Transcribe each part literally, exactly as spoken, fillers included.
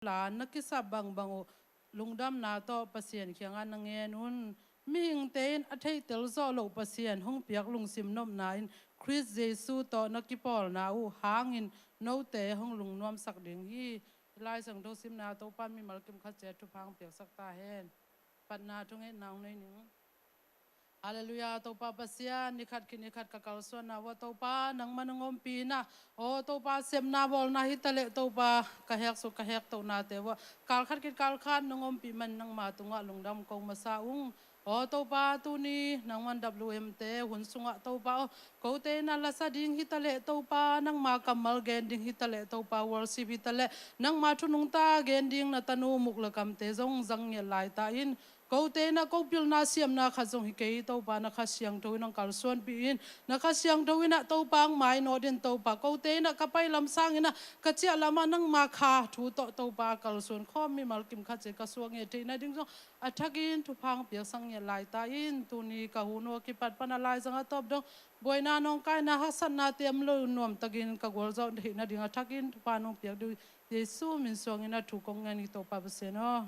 plan na kisap bangbang uh lungdamna tawh Pasian kiangah na ngen un. Mihingte in a theihtel zawh loh Pasian hong piak lungsim nopna in Khrist Jesu tawh na kipawlna uh hangin note hong lungnuamsak ding hi. Lai Siangtho simna Topa mimal kim khat ciat thupha hong piaksak ta hen. Patna thungetna hong nei ning. Halleluiah, Topa Pasian, ni khat khit ni khat ka kalsuanna uah Topa, nangmah nang ompihna. Aw Topa, sepna bawlna hi taleh Topa, ka hek suk ka hek tohnate uah kal khat khit kal khat nang ompih man nangma tungah lungdam ko masa ung. Aw Topa, tuni nangman W M te hun sungah Topa aw, kote in a lasa ding hi taleh Topa, nangma kammal gen ding hi taleh Topa, worship hi taleh nangma thu nungta gen ding na tanu Muk le Kamte zong zang ngiat lai ta in. Kote in a ko pilna siamna khat zong hi kei Topa, na Kha Siangtho in hong kalsuanpih in, na Kha Siangtho in a Topa hong mainawt in Topa, kote in a ka pai lam sangin a ka ciah lamah nangma Kha thu tawh Topa kalsuan khawm mimal kim khat ciat ka suak ngiat theihna ding zong a thakin thupha hong piaksak ngiat lai ta in. Tuni ka hun uh a kipat pan a laizang a tawp dong buaina nawngkaina haksatnate om lo nuamtakin ka gualzawh theihna ding a thakin thupha nong piak ding uh Jesu min suangin a thu kong ngen hi Topa Pasian aw.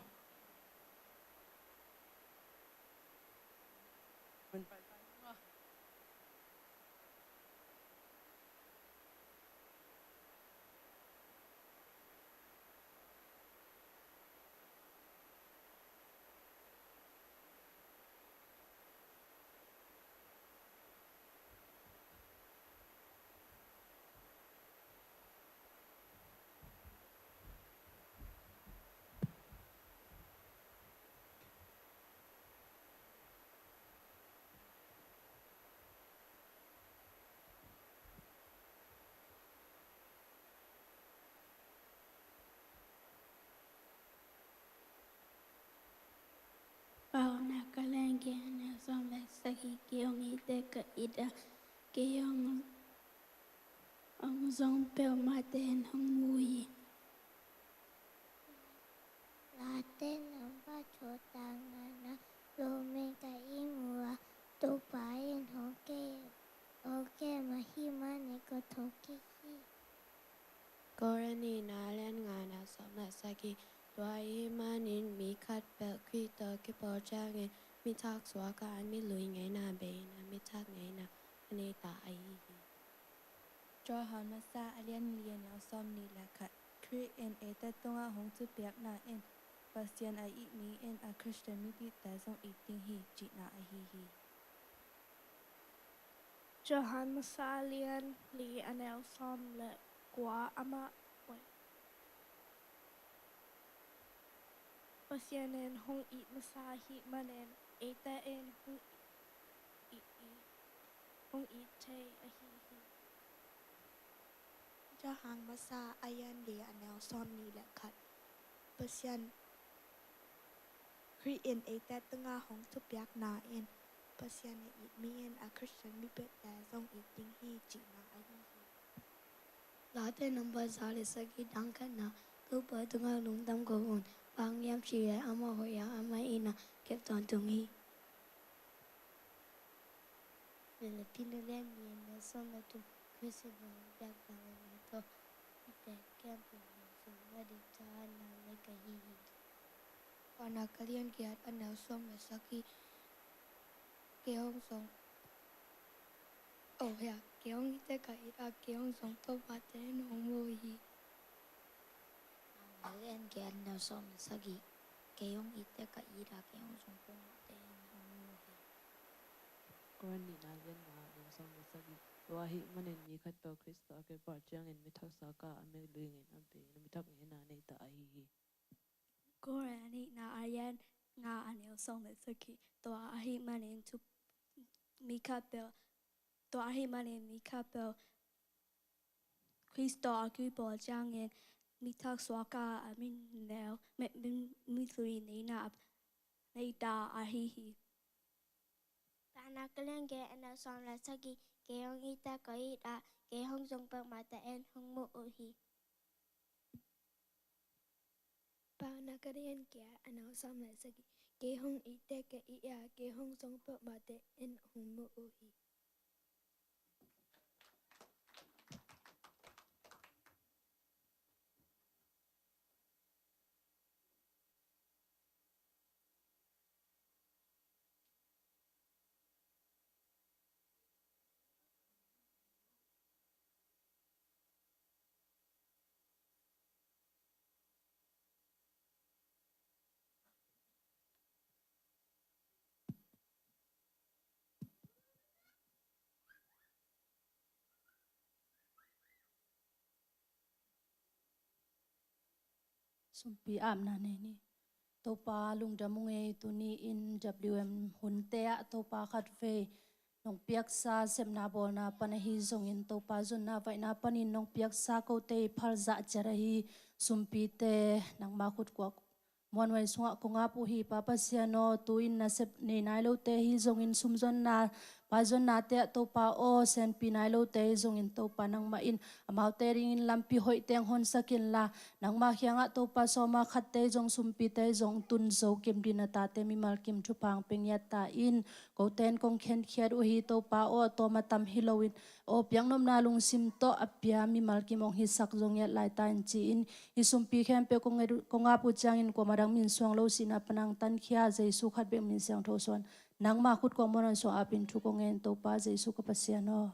Paunak a lian giat a neu sawm le sagih. Kei hong it teh ka it a, kei hong, hong zong peuhmahte in hong mu hi. Late namba thawh tang ngana, lawmen ka ihmu a, Topa in hong ke, hong kem ahih manin ka thawhkik hi. Korin nihna a lian nga a neu sawm le sagih. Tua ahih manin mi khat peuh Khrih tawh kipawl ciangin, mi thak suak a, a mi lui ngeina bei in a mi thak ngeina a nei ta ahi hi. Johan masa a lian li a neu sawmnih le khat. Khrih in eite tungah hong thupiakna in Pasian a it mi in a Khristian mipihte zong it ding hi cihna ahi hi. Johan masa a lian li a neu sawm le kua. Amah, oi. Pasian in hong it masa ahih manin eite in hong it, it, it, hong it thei ahi hi. Johan masa a lian li a neu sawmnih le khat. Pasian, Khrih in eite tungah hong thupiakna in Pasian a it mi in a Khristian mipihte zong it ding hi cihna ahi hi. Late namba za le sagih, dang khatna. Topa tungah lungdam ko un. Pa hong liam cih leh amah hoih a, amah in a kep tawntung hi. Philippi a lian nih a neu sawm le thum. Khrih in hong piak vangliatna tawh mite kiangah hong sungah ding thahatna nei ka hi hi. Paunak a lian giat a neu sawm le sagih. Kei hong zong, oh ya, kei hong it teh ka it a, kei hong zong peuhmahte in hong mu hi. Paunak a lian giat a neu sawm le sagih. Kei hong it teh ka it a, kei hong zong peuhmahte in hong mu hi. Korin nihna a lian nga a neu sawm le sagih. Tua ahih manin mi khat tawh Khrih tawh a kipawl ciangin mi thak suak a, a mi lui ngeina bei in a mi thak ngeina a nei ta ahi hi. Korin nihna a lian nga a neu sawm le sagih. Tua ahih manin thu, mi khat peuh, tua ahih manin mi khat peuh Khrih tawh a kipawl ciangin mi thak suak a, a mi neu, mi, mi, mi lui ngeina a nei ta ahi hi. Paunak a lian giat a neu sawm le sagih. Kei hong it teh ka it a, kei hong zong peuhmahte in hong mu uh hi. Paunak a lian giat a neu sawm le sagih. Kei hong it teh ka it a, kei hong zong peuhmahte in hong mu uh hi. Sumpi apna nei ni. Topa lungdam ung ei, tuni-in W M hunte ah Topa khatvei nong piaksa sepna bawlna pan ahi zongin, Topa zonna vaihna panin nong piaksa kote i phalzah ciat ahi sumpite nangma khutkuak muanhuai sungah kong ap uh hi. Pa Pasian aw, tu-in nasep nei nai lote ahi zongin, sumzonna, paizonnate ah Topa aw, senpi nai lote ahi zongin, Topa nangmah in amaute dingin lampi hoih teng honsak inla, nangma kiangah Topa sawma khatte zong, sumpite zong tun zo kim ding, na tate mimal kim thupha pia ngiat ta in. Kote in kong khenkhiat uh hi, Topa aw, a tawm a tam hi loin, aw, piaknopna lungsim tawh a pia mimal kim hong hisak zo ngiat lai ta in ci-in, hih sumpi khempeuh kong et uh, kong ap uh ciangin kuamah dang min suang lo sihna pan nang tankhia, Jesu khat bek min siangtho suan, nangma khutkuak muanhuai sungah apin thu kong ngen, Topa Jesu ka Pasian aw.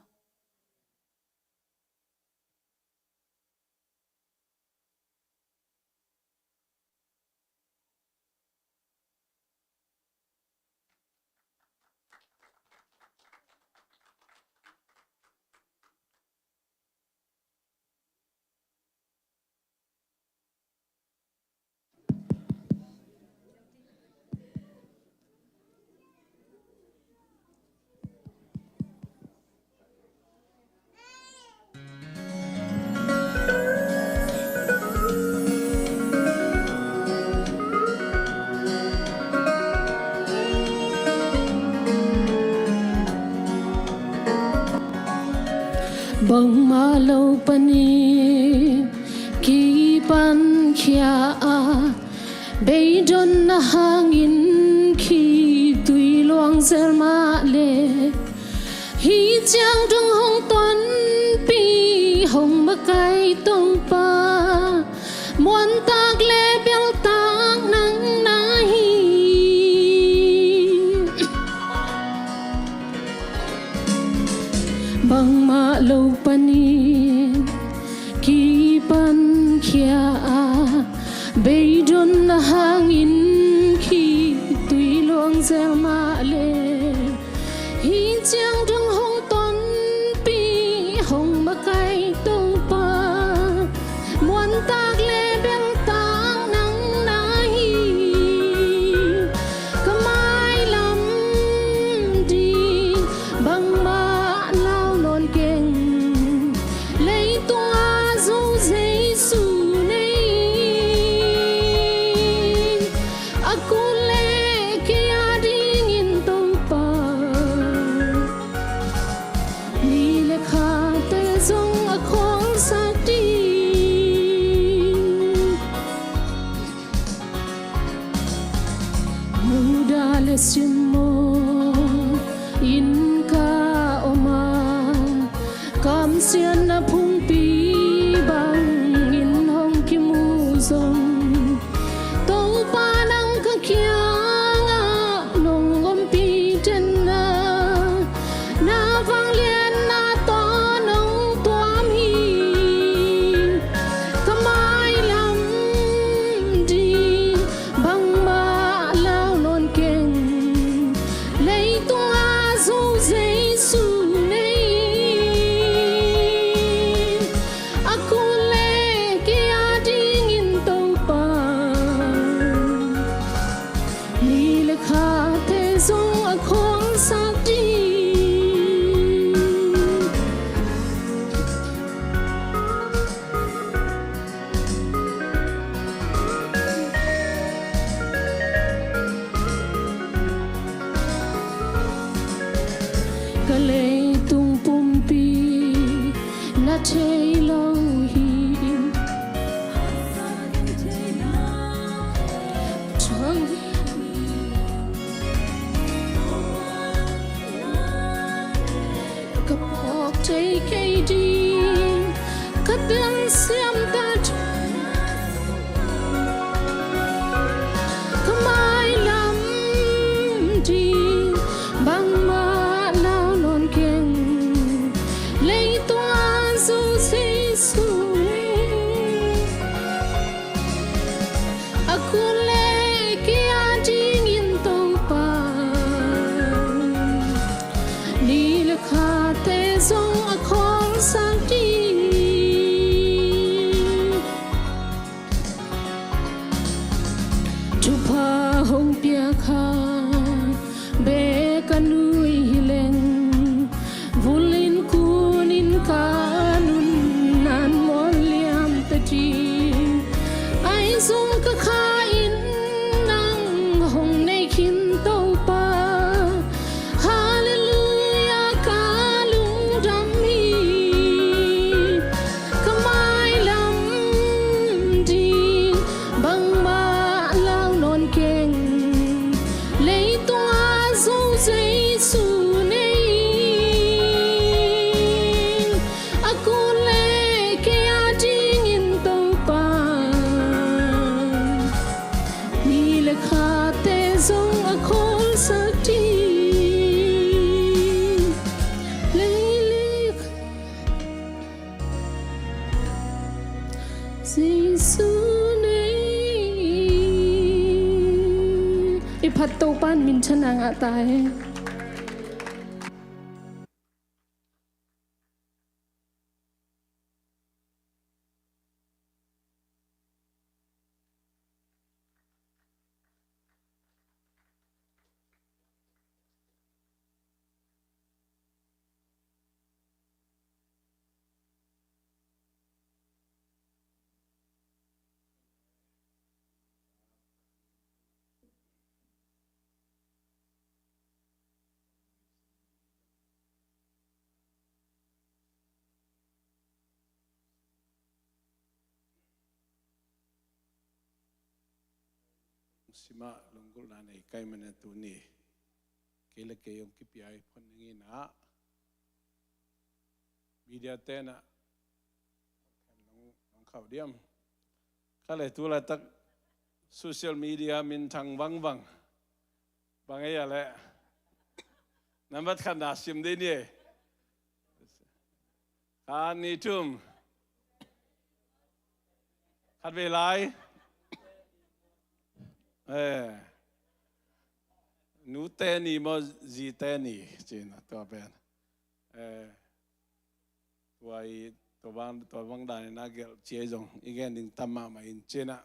Bangmah lo panin kipan khia a, beidonna hangin khitui luang zel mah le, hih ciang dong hong tonpih hong makai Topa, muantak le beltak nang na hi. Bangmah lo panin kipan khia a, beidonna hangin khitui luang zel mah le, hih ciang dong hong tonpih hong makai Topa, muantak le beltak nang na hi. Ka mailam ding bangmah lau nawn keng, leitung a zo Jesu nei. A kul le kei a dingin Topa, ni le khate zong a khawlsak ding. Judah le Simon inn ka om a, kamsiatna phungpi bangin hong kimu zong, Topa nang ka kiangah nong ompih den a, na vangliatna tawh nong tuam hi. Ka mailam ding bangmah lau nawn keng, leitung a zo Jesu nei. A kul le kei a dingin Topa, ni le khate zong a khawlsak ding. Ka leitung pumpi na thei lo hi. Ka phawk thei kei ding, ka telsiam ta, ka mailam ding bangmah lau nawn keng, leitung a zo Jesu. A kul le kei a dingin Topa, ni le khate zong a khawlsak ding. hong piak kha bek a nui hi leng, vul in kun in ka nunnan mawl liam ta ding. Ahi zong ka kha in nang hong nei khin Topa, Halleluiah ka lungdam hi. Ka mailam ding bangmah lau nawn keng. Leitungah Zo Jesu nei in, a kun le kei adingin Topa, mi le khate zong a khawlsak ding. Lei le kha Jesu nei in. I phat Topa in minthanna ngah ta hen. Simah lunggulhna nei ka hih manin tuni kei le kei hong kipia i phuan dingin ah, media te in ah, nong, nong khauh diam. Kha le tu laitak social media minthang vangvang. Bang ei a leh nambat khat na sim ding ni ei. Khat, nih, thum. Khat vei lai. Eh. Nute ni maw, zite ni, ci-in ah tua pen. Eh, tua i, tua bang, tua bang dan in ah gelh ci-a i zong i gen ding tam mahmah in ci-in ah.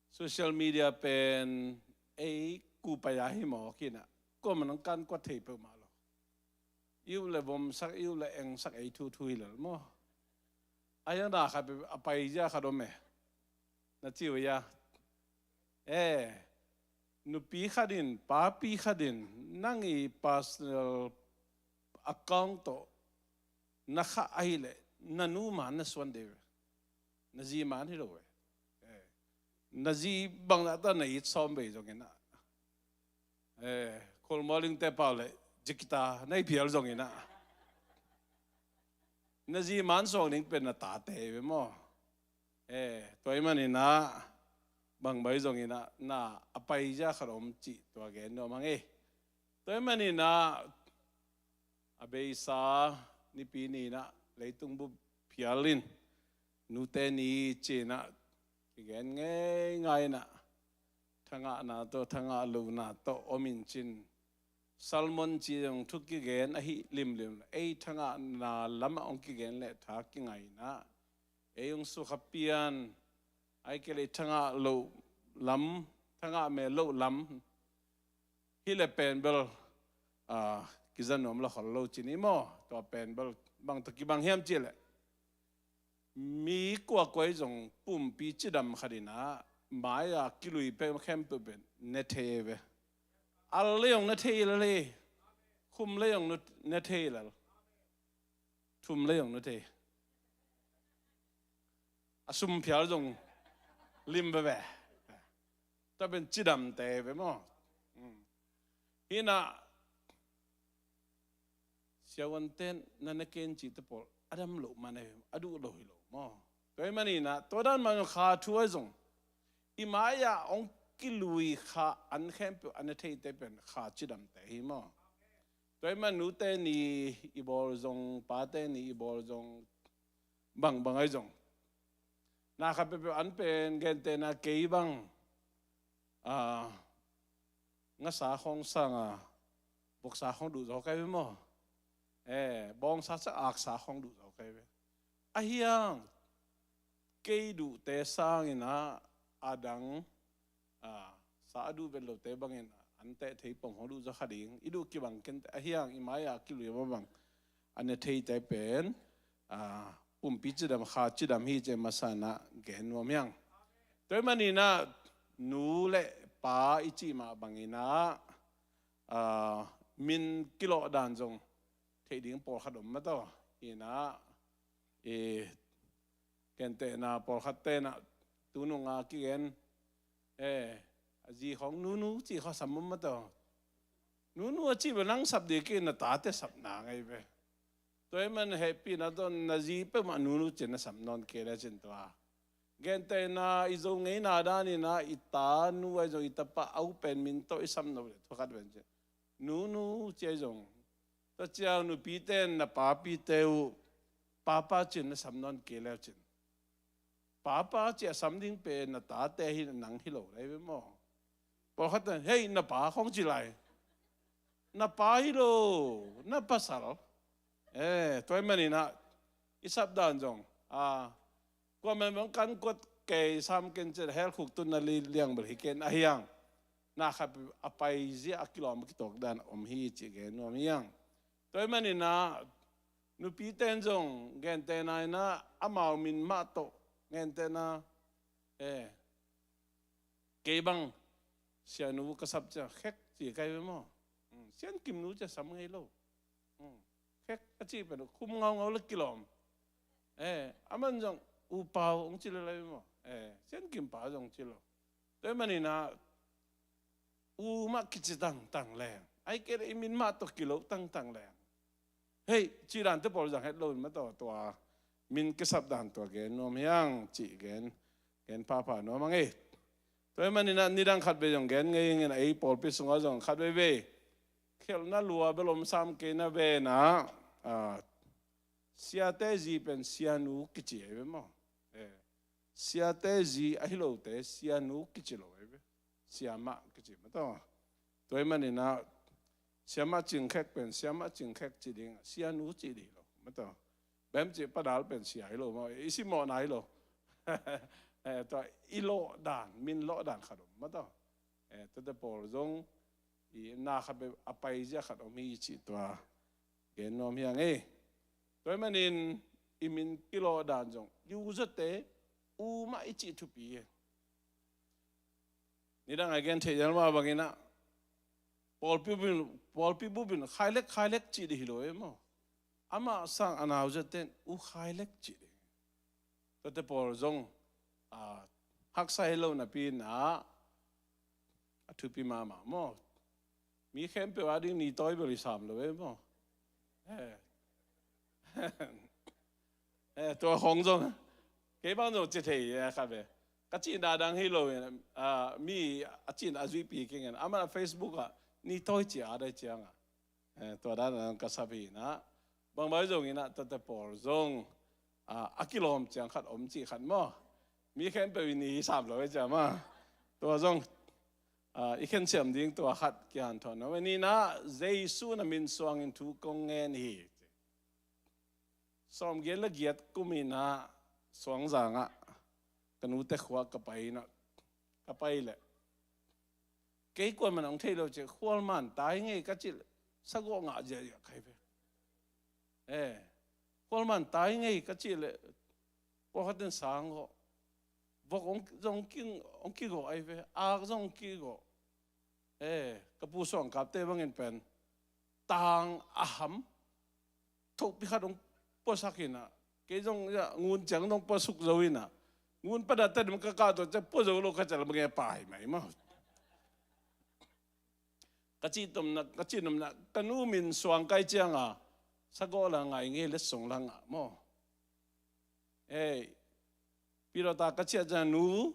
Social media pen ei kupai a hi mawk in ah, kuamah nong kan kuat thei peuhmah lo. I uh le vomsak, i uh le engsak ei thuthu hi lel maw. A hiang na khat a paizia khat om e. Na ci uh hia? Eh, nupi khat in, papi khat in, nang i personal account tawh na khah ahih leh na nu man na suan ding ve. Na zi man hi lo ve. Eh, na zi bang dah ta na it sawm vei zongin ah. Eh, Kholmual Ling te pau le Zikita na hi phial zongin ah, na zi man suak ding pen na tate hi ve maw. Eh, tua ahih manin ah, bang bai zongin ah, na a paizia khat om cih tua gen nuam hang e. Tua ahih manin ah, a beisa Nipi ni-in ah leitung bup phial in, nute ni ci-in ah kigen ngeingai in ah, thangahna tawh, thangah lohna tawh om in cin, sermon ci zong thu kigen ahi limlim, ei thangahna lamah hong kigen leh tha kingah in ah, ei hong sukha pian, ahih kei leh thangah loh lam, thangah mel loh lam hi leh pen bel, ah, kiza nuam lo khol lo ci ni maw. Tua pen bel bang tawh kibang hiam cih leh, mi kuakua i zong pumpi cidam khat in ah mai-ah kilui peuh khempeuh pen ne thei ve. Al le zong ne thei lel hi. Khum le zong ne thei lel. Thum le zong ne thei. A sum phial zong lim veve. Tua pen cidamte ve maw. Hmm. Hi in ah, siavuante na ne ken cihte pawl a dam loh man ahi, a duh lo hi lo maw. Tua ahih manin ah, tua dan mah zong kha thu ahi zong, i mai-ah hong kilui kha an khempeuh a ne theite pen kha cidamte hi maw. Tua ahih man nute ni i bawl zong, pate ni i bawl zong, bangbang ahi zong, na khat peuhpeuh an pen gentehna kei bang, ah, ngasa khawng sanga voksa khawng duh zaw ka hi ve maw. Eh, bawngsa sanga aksa khawng duh zaw ka hi ve. A hiang kei duhte sangin ah a dang, a, sa a duh vet lote bangin an teh thei pong hong duh zaw kha ding. I duh kibang kei a hiang, i mai-a kilui mah bang a ne theite pen, a, pumpi cidam, kha cidam hi ci-a masa-in ah gen nuam hiang. Tua ahih manin ah nu le pa i cih mah bangin ah, a, min kilawh dan zong theih ding pawlkhat om mah tawh. Hi-in ah, i gentehna pawlkhat ten ah tunung a kigen, eh, a zi khawng Nunu ci khawng sam om mah tawh. Nunu a cih bel nang sap ding kei, na tate sapna ngei ve. Tua ahih man hehpihna tawh na zi peuhmah Nunu ci-in na sam nawn kei le cin tua. Gentehna i Zo ngeina danin ah i ta nu ahi zong, i tapa a u pen min tawh i sam nawn le thukhat ven cin, Nunu ci ahi zong. Tua ciang nupite in na papite uh Papa ci-in na sam nawn kei le cin. Papa ci-a sam ding pen na tate hi, nang hi lo lai ve maw? Pawlkhat in, "Hei, na pa," khawng ci lai. Na pa hi lo, na pasal. Eh, tua ahih manin ah i sap dan zong, a, kuamah in bang kan kuat kei sam ken ci-a hell khuk tun na li liang bel hi ken a hiang. Na khat a paizia a kilawm a kituak dan om hi cih gen nuam hiang. Tua ahih manin ah nupite in zong gentehna in ah amau min mah tawh, gentehna, eh, kei bang Sianu ka sap ciang Khek ci ka hi ve maw? Hmm, Sian Kim nu ci-a sam ngei lo. Hmm, Khek a cih pen khum ngaungau le kilawm. Eh, aman zong U Pau hong ci le lai ve maw? Eh, Sian Kim pa zong ci lo. Tua ahih manin ah u mah kici tangtang leng, ahih kei leh i min mah tawh kilo tangtang leng, hei, cih dante pawl zang het lo in mah tawh, tua min kisap dan tua gen nuam hiang cih gen, gen phapha nuam hang ei. Tua ahih manin ah nidang khat vei zong gen ngei ing in, ei pawlpi sungah zong khat veivei khelhna lua bel om sam kei na ven ah, a, siate zi pen Sianu kici ahi ve maw? Eh, siate zi ahi lote Sianu kici lo ahi ve. Siamah kici mah tawh. Tua ahih manin ah Siamah Cing Khek pen Siamah Cing Khek ci ding, Sianu ci ding hi lo mah tawh. Bem cih Pa Dal pen sia hi lo maw, i simawhna hi lo. Eh, tua i lawh dan, min lawh dan khat om mah tawh. Eh, tuate pawl zong i na khat bek a paizia khat om hi cih tua gen nuam hiang ei. Tua ahih manin i min kilawh dan zong i u zawte u mah i cih thupi hi. Nidang a i gen theih dan mah bangin ah pawlpi bup in, pawlpi bup in Khailek, Khailek cih ding hi lo e maw. Amah sang a nau zawte in U Khailek cih ding. Tuate pawl zong, a, haksa hi lo napi-in ah a thupi mahmah maw. Mi khempeuh ading Ni Tawi bel i sam lo e maw. Eh. Eh, tua khawng zong kei bang zong ci thei, eh, khat ve. Ka cihna dang hi lo in, ah, mi a cihna a zuihpi keng in, amah Facebook ah Ni Tawi ci a dai ciang a, eh, tua dan a ka sap hi in ah. Bangbang zong in ah tuate pawl zong, ah, a kilawm ciang khat om cih khat maw. Mi khempeuh in Ni hi sam lo e ciang maw. Tua zong, ah, i khensiam ding tua khat kihanthawn nuam. Nihna, Jesu na min suangin thu kong ngen hi. Sawmgiat le giat kum in ah Suangzang ah ka nute khua ka pai in ah, ka pai leh, kei kuamah in hong thei lo ci, khualman tai ngei ka cih leh sagawh ngah ziahziah ka hi ve. Eh, khualman tai ngei ka cih leh pawlkhat in sang gawh, vok hong, zong ki, hong kigawh ahi ve, ak zong hong kigawh. Eh, ka pu Suangkapte bangin pen tang a ham thohpi khat hong puasak in ah, kei zong, ya, ngun ciang zong puasuk zo in ah, ngun pan a tadim ka kah tua ciang pua zo lo ka cih leh bang e, pai mai maw. Ka cih tomna, ka cih nopna, ka nu min suang ka hih ciang a sagawh la ngai ngei, letsong la ngah maw. Eh, pilota ka ciah ciang, nu,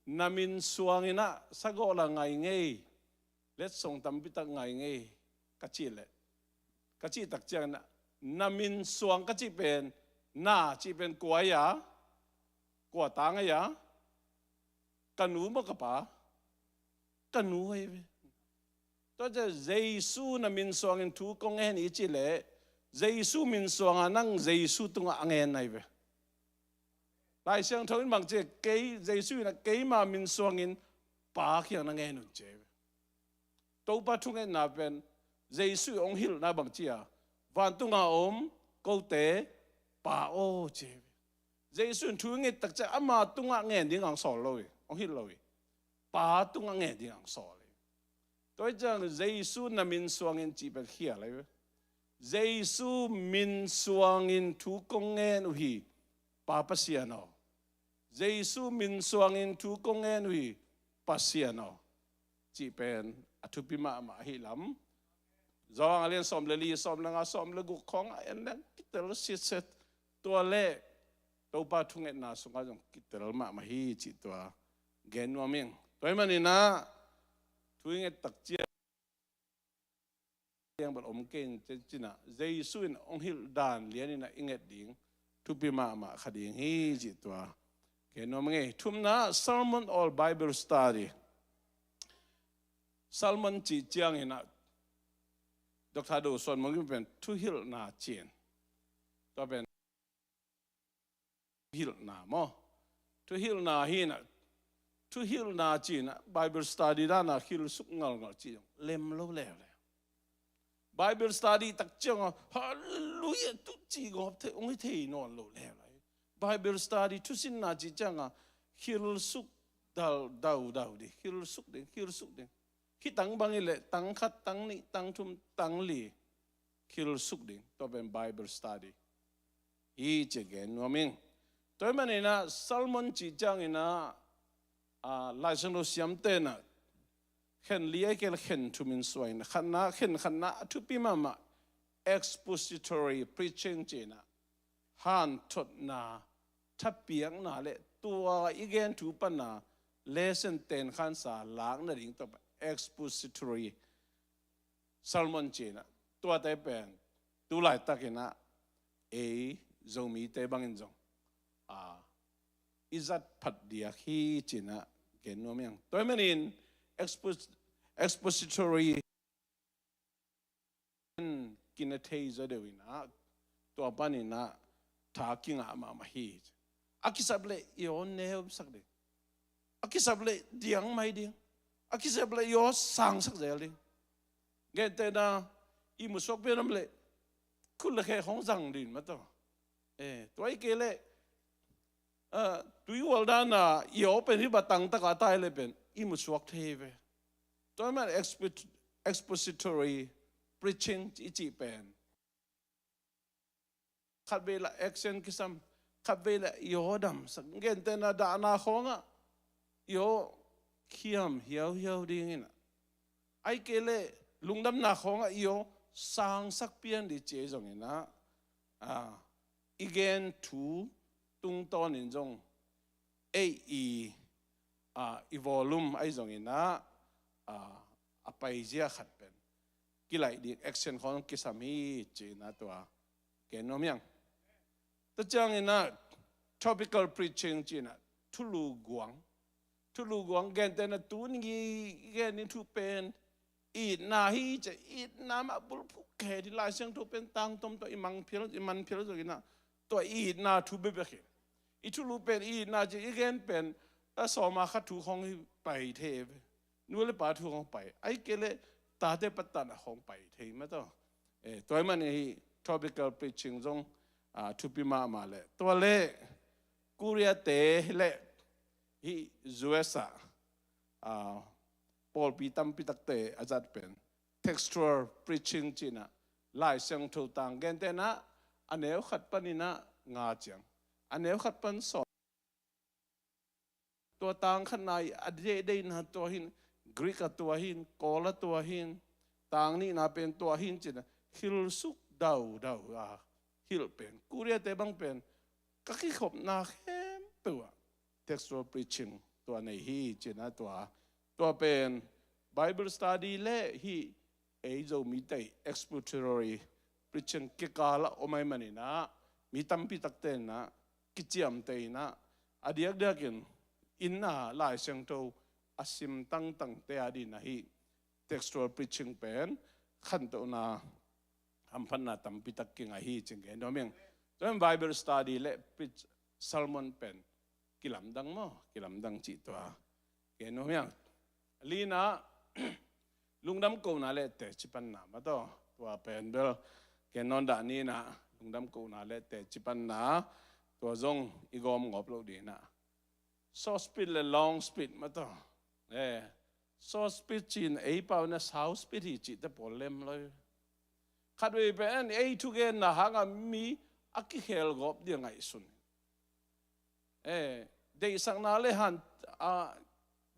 na min suang in ah sagawh la ngai ngei, letsong tampi tak ngai ngei, ka cih leh, ka cih tak ciang in ah, na min suang ka cih pen, na cih pen kua hi a, kua tang hi a, ka nu maw ka pa, ka nu ahi ve. Tua ciang Jesu na min suangin thu kong ngen hi cih leh, Jesu min suang a nang Jesu tungah a ngen ahi ve. Lai Siangtho in bang ci, kei, Jesu in ah keima min suangin Pa kiang na ngen un ci hi ve. Topa thungetna pen Jesu in hong hilhna bang ci a, vantunga om kote Pa aw ci hi ve. Jesu in thu i nget tak ciang ama tungah ngen ding hong sawl lo hi, hong hilh lo hi. Pa tungah ngen ding hong sawl hi. Tua hi ciang Jesu na min suangin cih pen khial ahi ve. Jesu min suangin thu kong ngen uh hi, Pa Pasian aw. Jesu min suangin thu kong ngen uh hi, Pasian aw, cih pen a thupi mahmah ahi lam. Johan a lian sawm le li, sawm le nga, sawm le guk khawng a en leng kitel sitset. Tua le Topa thungetna sungah zong kitel mahmah hi cih tua gen nuam ing. Tua hi maninah thu i nget tak ciang bel om kei in, cinah Jesu in hong hilh dan lianinah i nget ding thupi mahmah kha ding hi cih tua gen nuam ing. Thumna, sermon or Bible study. Sermon cih cianginah Doctor Do Suan Mung pen thuhilhna cin, tua pen hilhna maw? Thuhilhna hinah, thuhilhna cinah Bible study danah hilsuk ngalngal cih zong lem lo leuleu. Bible study tak ciangah halleluiah tu cih gawp thei, hong hi thei nawn lo leuleu. Bible study thusinna cih ciangah hilsuk dal daudau ding, hilsuk ding, hilsuk ding. Hih tang bang hi leh tang khat, tang nih, tang thum, tang li hilsuk ding, tua pen Bible study hi ci gen nuam ing. Tua hi maninah sermon cih cianginah, ah, Lai Siangtho siamtenah khen li ahi kei le khen thum in suah inah, khatna, khen khatna a thupi mahmah expository preaching cinah hanthotna, thapiakna le tua i gen thu pana lesson tenkhansa lakna ding tua expository sermon cinah, tuate pen tu laitakinah ei Zomite bangin zong, a, i zat phat diak hi cinah gen nuam ing. Tua hi manin expos-, expository kina thei zaw deuh inah, tua paninah tha kingah mahmah hi. A kisap leh i aw neusak ding, a kisap leh diang mai ding, a kisap leh i aw sangsak zel ding. Gentehna, i musuak pian om leh khut le khe khong zang ding mataw. Eh, tua hi kei leh, ah, tui ual dana i aw pen hih batang taka tai le pen i musuak thei ve. Tua man expo-, expository preaching i cih pen khatvei lah action kisam, khatvei lah i aw damsak. Gentehna dahna khawngah i aw khiam hiauhiau dinginah, ahi kei leh lungdamna khawngah i aw sangsak pian dih ci ei zonginah, ah, i gen thu tungtawnin zong ei i, ah, i volume ahi zonginah, ah, a paizia khat pen kilaih ding action khawng kisam hi cinah tua gen nuam ing. Tua cianginah topical preaching cinah thulu guang. Thulu guang gentehna tuni i gen ding thu pen itna hi ci, itna mah bulphuh khe dih. Lai Siangtho pen tangtom tawh i mang phial, i man phial zonginah tua itna thu bekbek hi. I thulu pen itna ci, i gen pen a sawma khat thu khawng hi pai thei ve. Nu le pa thu khawng pai, ahi kei leh tate patana khawng pai thei mataw. Eh, tua hi man hih topical preaching zong, ah, thupi mahmah leh tua leh Korea te leh hih U S ah, ah, pawlpi tampi takte a zat pen textual preaching cinah Lai Siangtho tang gentehna a neu khat paninah nga ciang, a neu khat pan sawm, tua tang khatna i a deihdeihna tua hin, Greek a tua hin, Kawl a tua hin, tang nihna pen tua hin cinah hilsuk daudau a hilh pen Korea te bang pen ka kikhopna khempeuh ah textual preaching tua nei hi cinah tua, tua pen Bible study leh hih ei Zomite expository preaching kikalah om ahi maninah mi tampi takte inah kiciamteh inah a diakdiakin inna Lai Siangtho a sim tangtangte a dinah hih textual preaching pen khantohna hamphatna tampi tak kingah hi cih gen nuam ing. Tua pen Bible study leh preach sermon pen kilamdang maw, kilamdang cih tua gen nuam ing. Lina, lungdam kohna le teci panna mah tawh. Tua pen bel ken nawn dah ni na, lungdam kohna le teci panna, tua zong i gawm ngawp loh ding na. Short speech le long speech mah tawh. Eh, short speech cih ei pau na sau speech hi cihte pawl lem lo hi. Khatvei pen ei thugenna hanga mi a kikhel gawp ding a ngaihsun. Eh, deihsakna le han, a,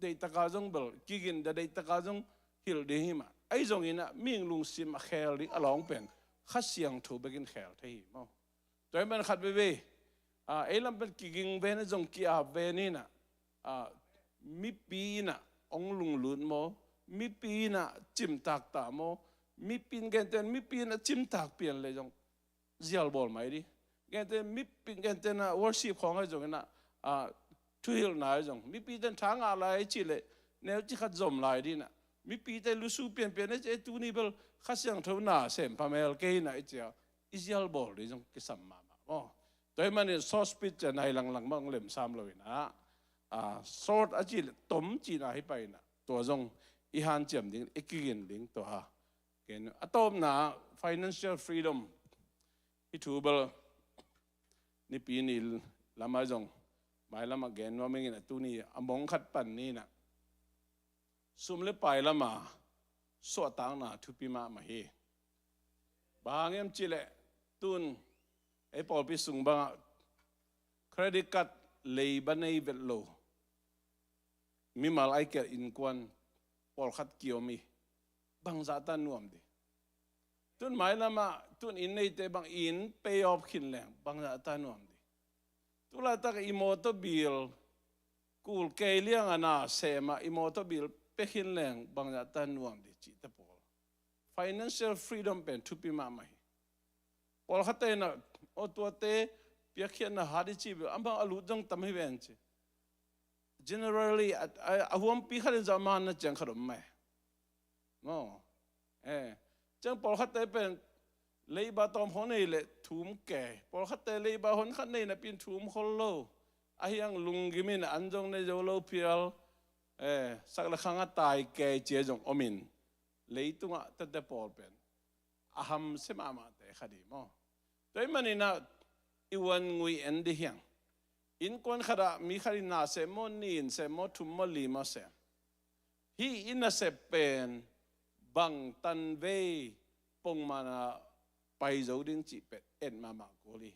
deihtaka zong bel, kigin da deihtaka zong hilh ding hi mah. Ahi zongin ah, mihing lungsim a khel ding a lawng pen, Kha Siangtho bekin khel thei hi maw. Tua hi man khat veve, a, ei lam pen kiging ven a zong ki-ap ven in ah, a, mipi in ah, ong lunglut maw, mipi in ah, cimtak ta maw, mipi in genten, mipi in ah, cimtak pian le zong, zial bawl mai ding. Gentehna, mipi, gentehna worship khawng ahi zongin ah, a, thuhilhna ahi zong, mipite in tha ngah lai cih leh neu ci khat zom lai ding ah. Mipite lusu pianpian ahi cih, tuni bel Kha Siangtho na sem phamel kei na i cih a, i zial bawl ding zong kisam mahmah maw. Tua hi manin short speech ci a nai langlang mah hong lemsam lo in ah, a, short a cih leh tom cihna hi pai in ah, tua zong i hanciam ding, i kigin ding tua ha. Ken a tawpna financial freedom. Hih thu bel Nipi ni lamah zong, mailamah gen nuam ing in ah, tuni a mong khat pan ni na. Sum le pai lama suahtakna thupi mahmah hi. Bang hang hiam cih leh, tun ei pawlpi sung bangah credit card leiba nei vet lo mimal ai kei innkuan pawlkhat kiom hi. Bangzah ta nuam ding. Tun mailamah, tun inn neite bang inn pay off khin leng bangzah ta nuam ding. Tulaitak i mawtaw bill kul kei liang a na sem a, i mawtaw bill pia khin leng bangzah ta nuam ding cihte pawl. Financial freedom pen thupi mahmah hi. Pawlkhatte in ah, aw tuate piakkhiatna hat i cih bel, amah a lut zong tam hi ven ci. Generally, a, a, a huampi khat in zah man na ciang khat om mai. Maw. Eh. Ciang pawlkhatte pen leiba tawm khawng nei leh thum kei. Pawlkhatte leiba hon khat nei napi in thum khol lo. Ahi hang lunggim in an zong nei zo lo phial. Eh, sak le khang a tai kei cia zong om in. Leitungah tete pawl pen a hamsia mahmahte khat hi maw. Tua hi manin ah i uan ngui en ding hi hang. Innkuan khatah mi khat in na sem maw, nih in sem maw, thum maw, li maw sem. Hih i nasep pen bang tanvei pongmana pai zo ding cih pen et mahmah kul hi.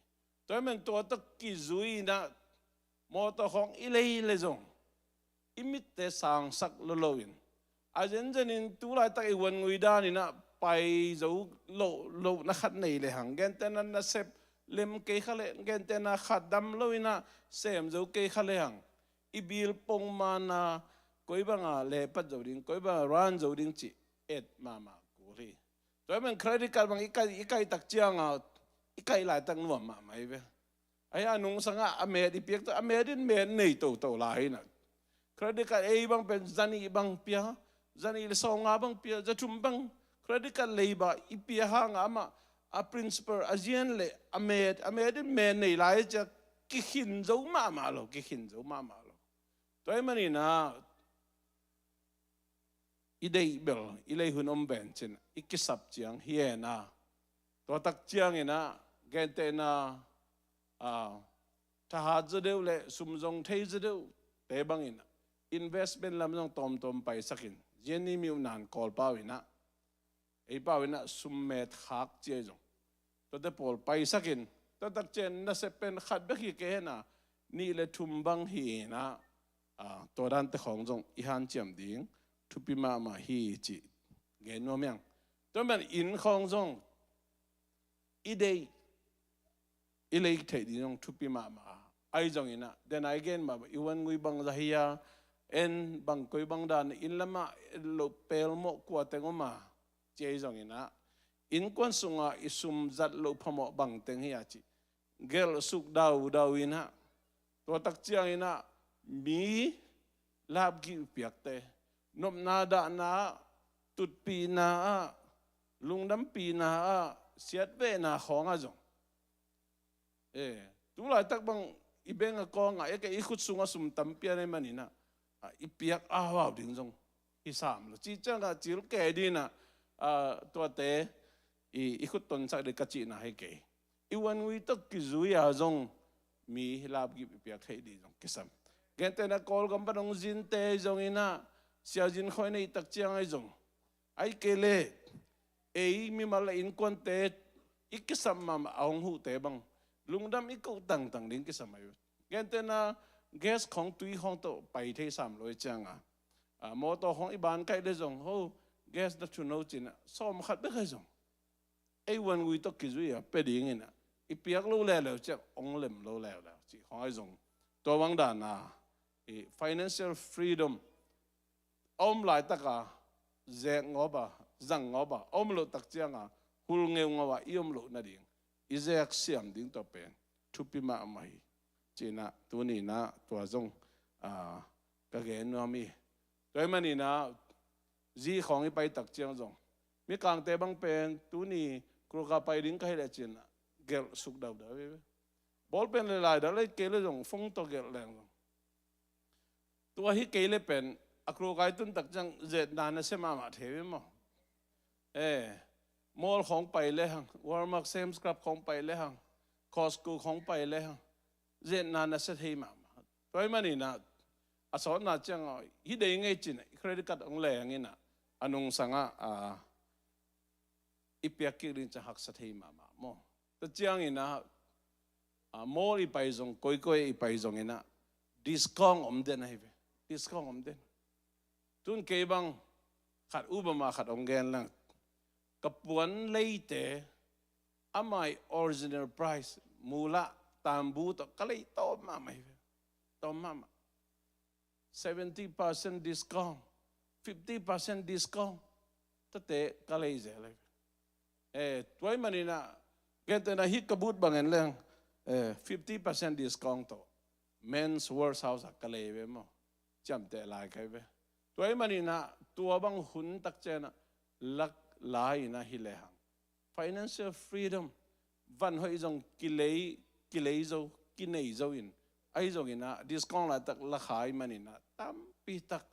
Tua hi man tua tawh kizui in ah mawtaw khawng i lei le zong i mitte sangsak lo lo in, a zenzenin tulaitak i uan ngui dan in ah pai zo lo, lohna khat nei le hang, gentehna nasep lem kei kha le, gentehna khat dam lo in ah sem zo kei kha le hang, i bill pongmana koi banga lepat zo ding, koi banga run zo ding cih et mahmah kul hi. Tua hi man credit card bang i kai, i kai tak cianga, i kai laitak nuam mahmah hi ve. Ahi a nungsangah a met i piak tawh, a met in met nei toto lai hi na. Credit card ei bang pen zanih bang pia, zanih le sawnga bang pia, zathum bang credit card leiba i pia hangah amah a principal a zian le a met, a met in met nei lai cia kikhin zo mahmah lo, kikhin zo mahmah lo. Tua hi manin ah i deih bel, i lei hun om ven cin, i kisap ciang hi en a. Tua tak ciangin ah, gentehna, a, thahat zaw deuh le sum zong thei zaw deuh te bangin ah, investment lam zong tawmtawm paisakin, zian ni miuh nan Kawl pau in ah, ei pau in ah sum met khak cia zong. Tuate pawl paisakin, tua tak ciang nasep pen khat bek hi kei hen a, nih le thum bang hi in ah, a, tua dante khawng zong i hanciam ding thupi mahmah hi cih gen nuam hi hang. Tua man inn khawng zong i deih, i lei theih ding zong thupi mahmah a. Ahi zongin ah, den a i gen mah bang, i uan ngui bangzah hi a, en bang koi bang dan, inn lamah et loh pelmawh kua teng om a, ci ahi zongin ah, innkuan sungah i sum zat loh phamawh bang teng hi a cih gelh suk daudau in ah, tua tak ciangin ah mi lapgih piakte, nopna dahna ah, tutpihna ah, lungdampihna ah, siatvehna khawngah zong, eh, tulaitak bang i bank account ah, i khut sungah sum tampi a nei manin ah, a, i piak a vau ding zong hi sam lo. Ci ciangah cil kei dinah, ah, tuate i, i khut tonsak dih ka cihna hi kei. I uangui tawh kizui a zong mi lapgip i piak theih dih zong kisam. Gentehna Kawlgam pan hong zinte zong inah, siazin khoi neih tak ciang ahi zong, ahih kei leh ei mimal le innkuante i kisam mahmah a hong huhte bang lungdam i koh tangtang ding kisam ahi. Gentehna gas khong tui khong tawh pai thei sam lo i cianga, ah, mawtaw khong i ban kaih le zong, ho, gas na thun ho cinah sawm khat bek ahi zong ei uangui tawh kizui a pia dingin ah, i piak lo leuleu ciang hong lem lo leuleu cih khong ahi zong, tua bang dana i financial freedom a om laitaka zek ngawpa, zang ngawpa, a om loh tak cianga hul ngeu ngawpa i om loh nading i zek siam ding tua pen thupi mahmah hi. Cinah tuninah tua zong, ah, ka gen nuam hi. Tua hi maninah zi khawng i pai tak ciang zong, mikangte bang pen tuni kruka pai ding ka hi leh cinah gelh suk daudau hi. Ball pen le lai dah lei kei le zong phone tawh gelh leng zong, tua hi kei le pen a kruka i tun tak ciang zetna na sia mahmah thei hi maw? Eh, mall khawng pai le hang, Walmart, Sam's Club khawng pai le hang, Costco khawng pai le hang, zetna na sia thei mahmah. Tua hi maninah a sawtna ciang aw, hi dei ngei cinah i credit card hong lenginah a nungsangah, ah, i piak kik ding ciang haksa thei mahmah maw? Tua cianginah, ah, mall i pai zong, koikoi i pai zonginah discount om den ahi ve. Discount om den. Tun kei bang khat, Uber mah khat hong gen lang, ka puan leite amah i original price, mulah, tambu tawh ka lei tawm mahmah hi ve. Tawm mahmah. Seventy percent discount, fifty percent discount, tate ka lei zel hi ve. Eh, tua hi maninah, gentehna hih ka boot bangin leng, eh, fifty percent discount tawh Men's Wearhouse ah ka lei ve maw? Ciamteh lai ka hi ve. Tua hi maninah tua bang hun tak cianah lak lai inah hi le hang, financial freedom, van hoih zong kilei, kilei zo, kinei zo in, ahi zonginah discount laitak la kha hi maninah tampi tak,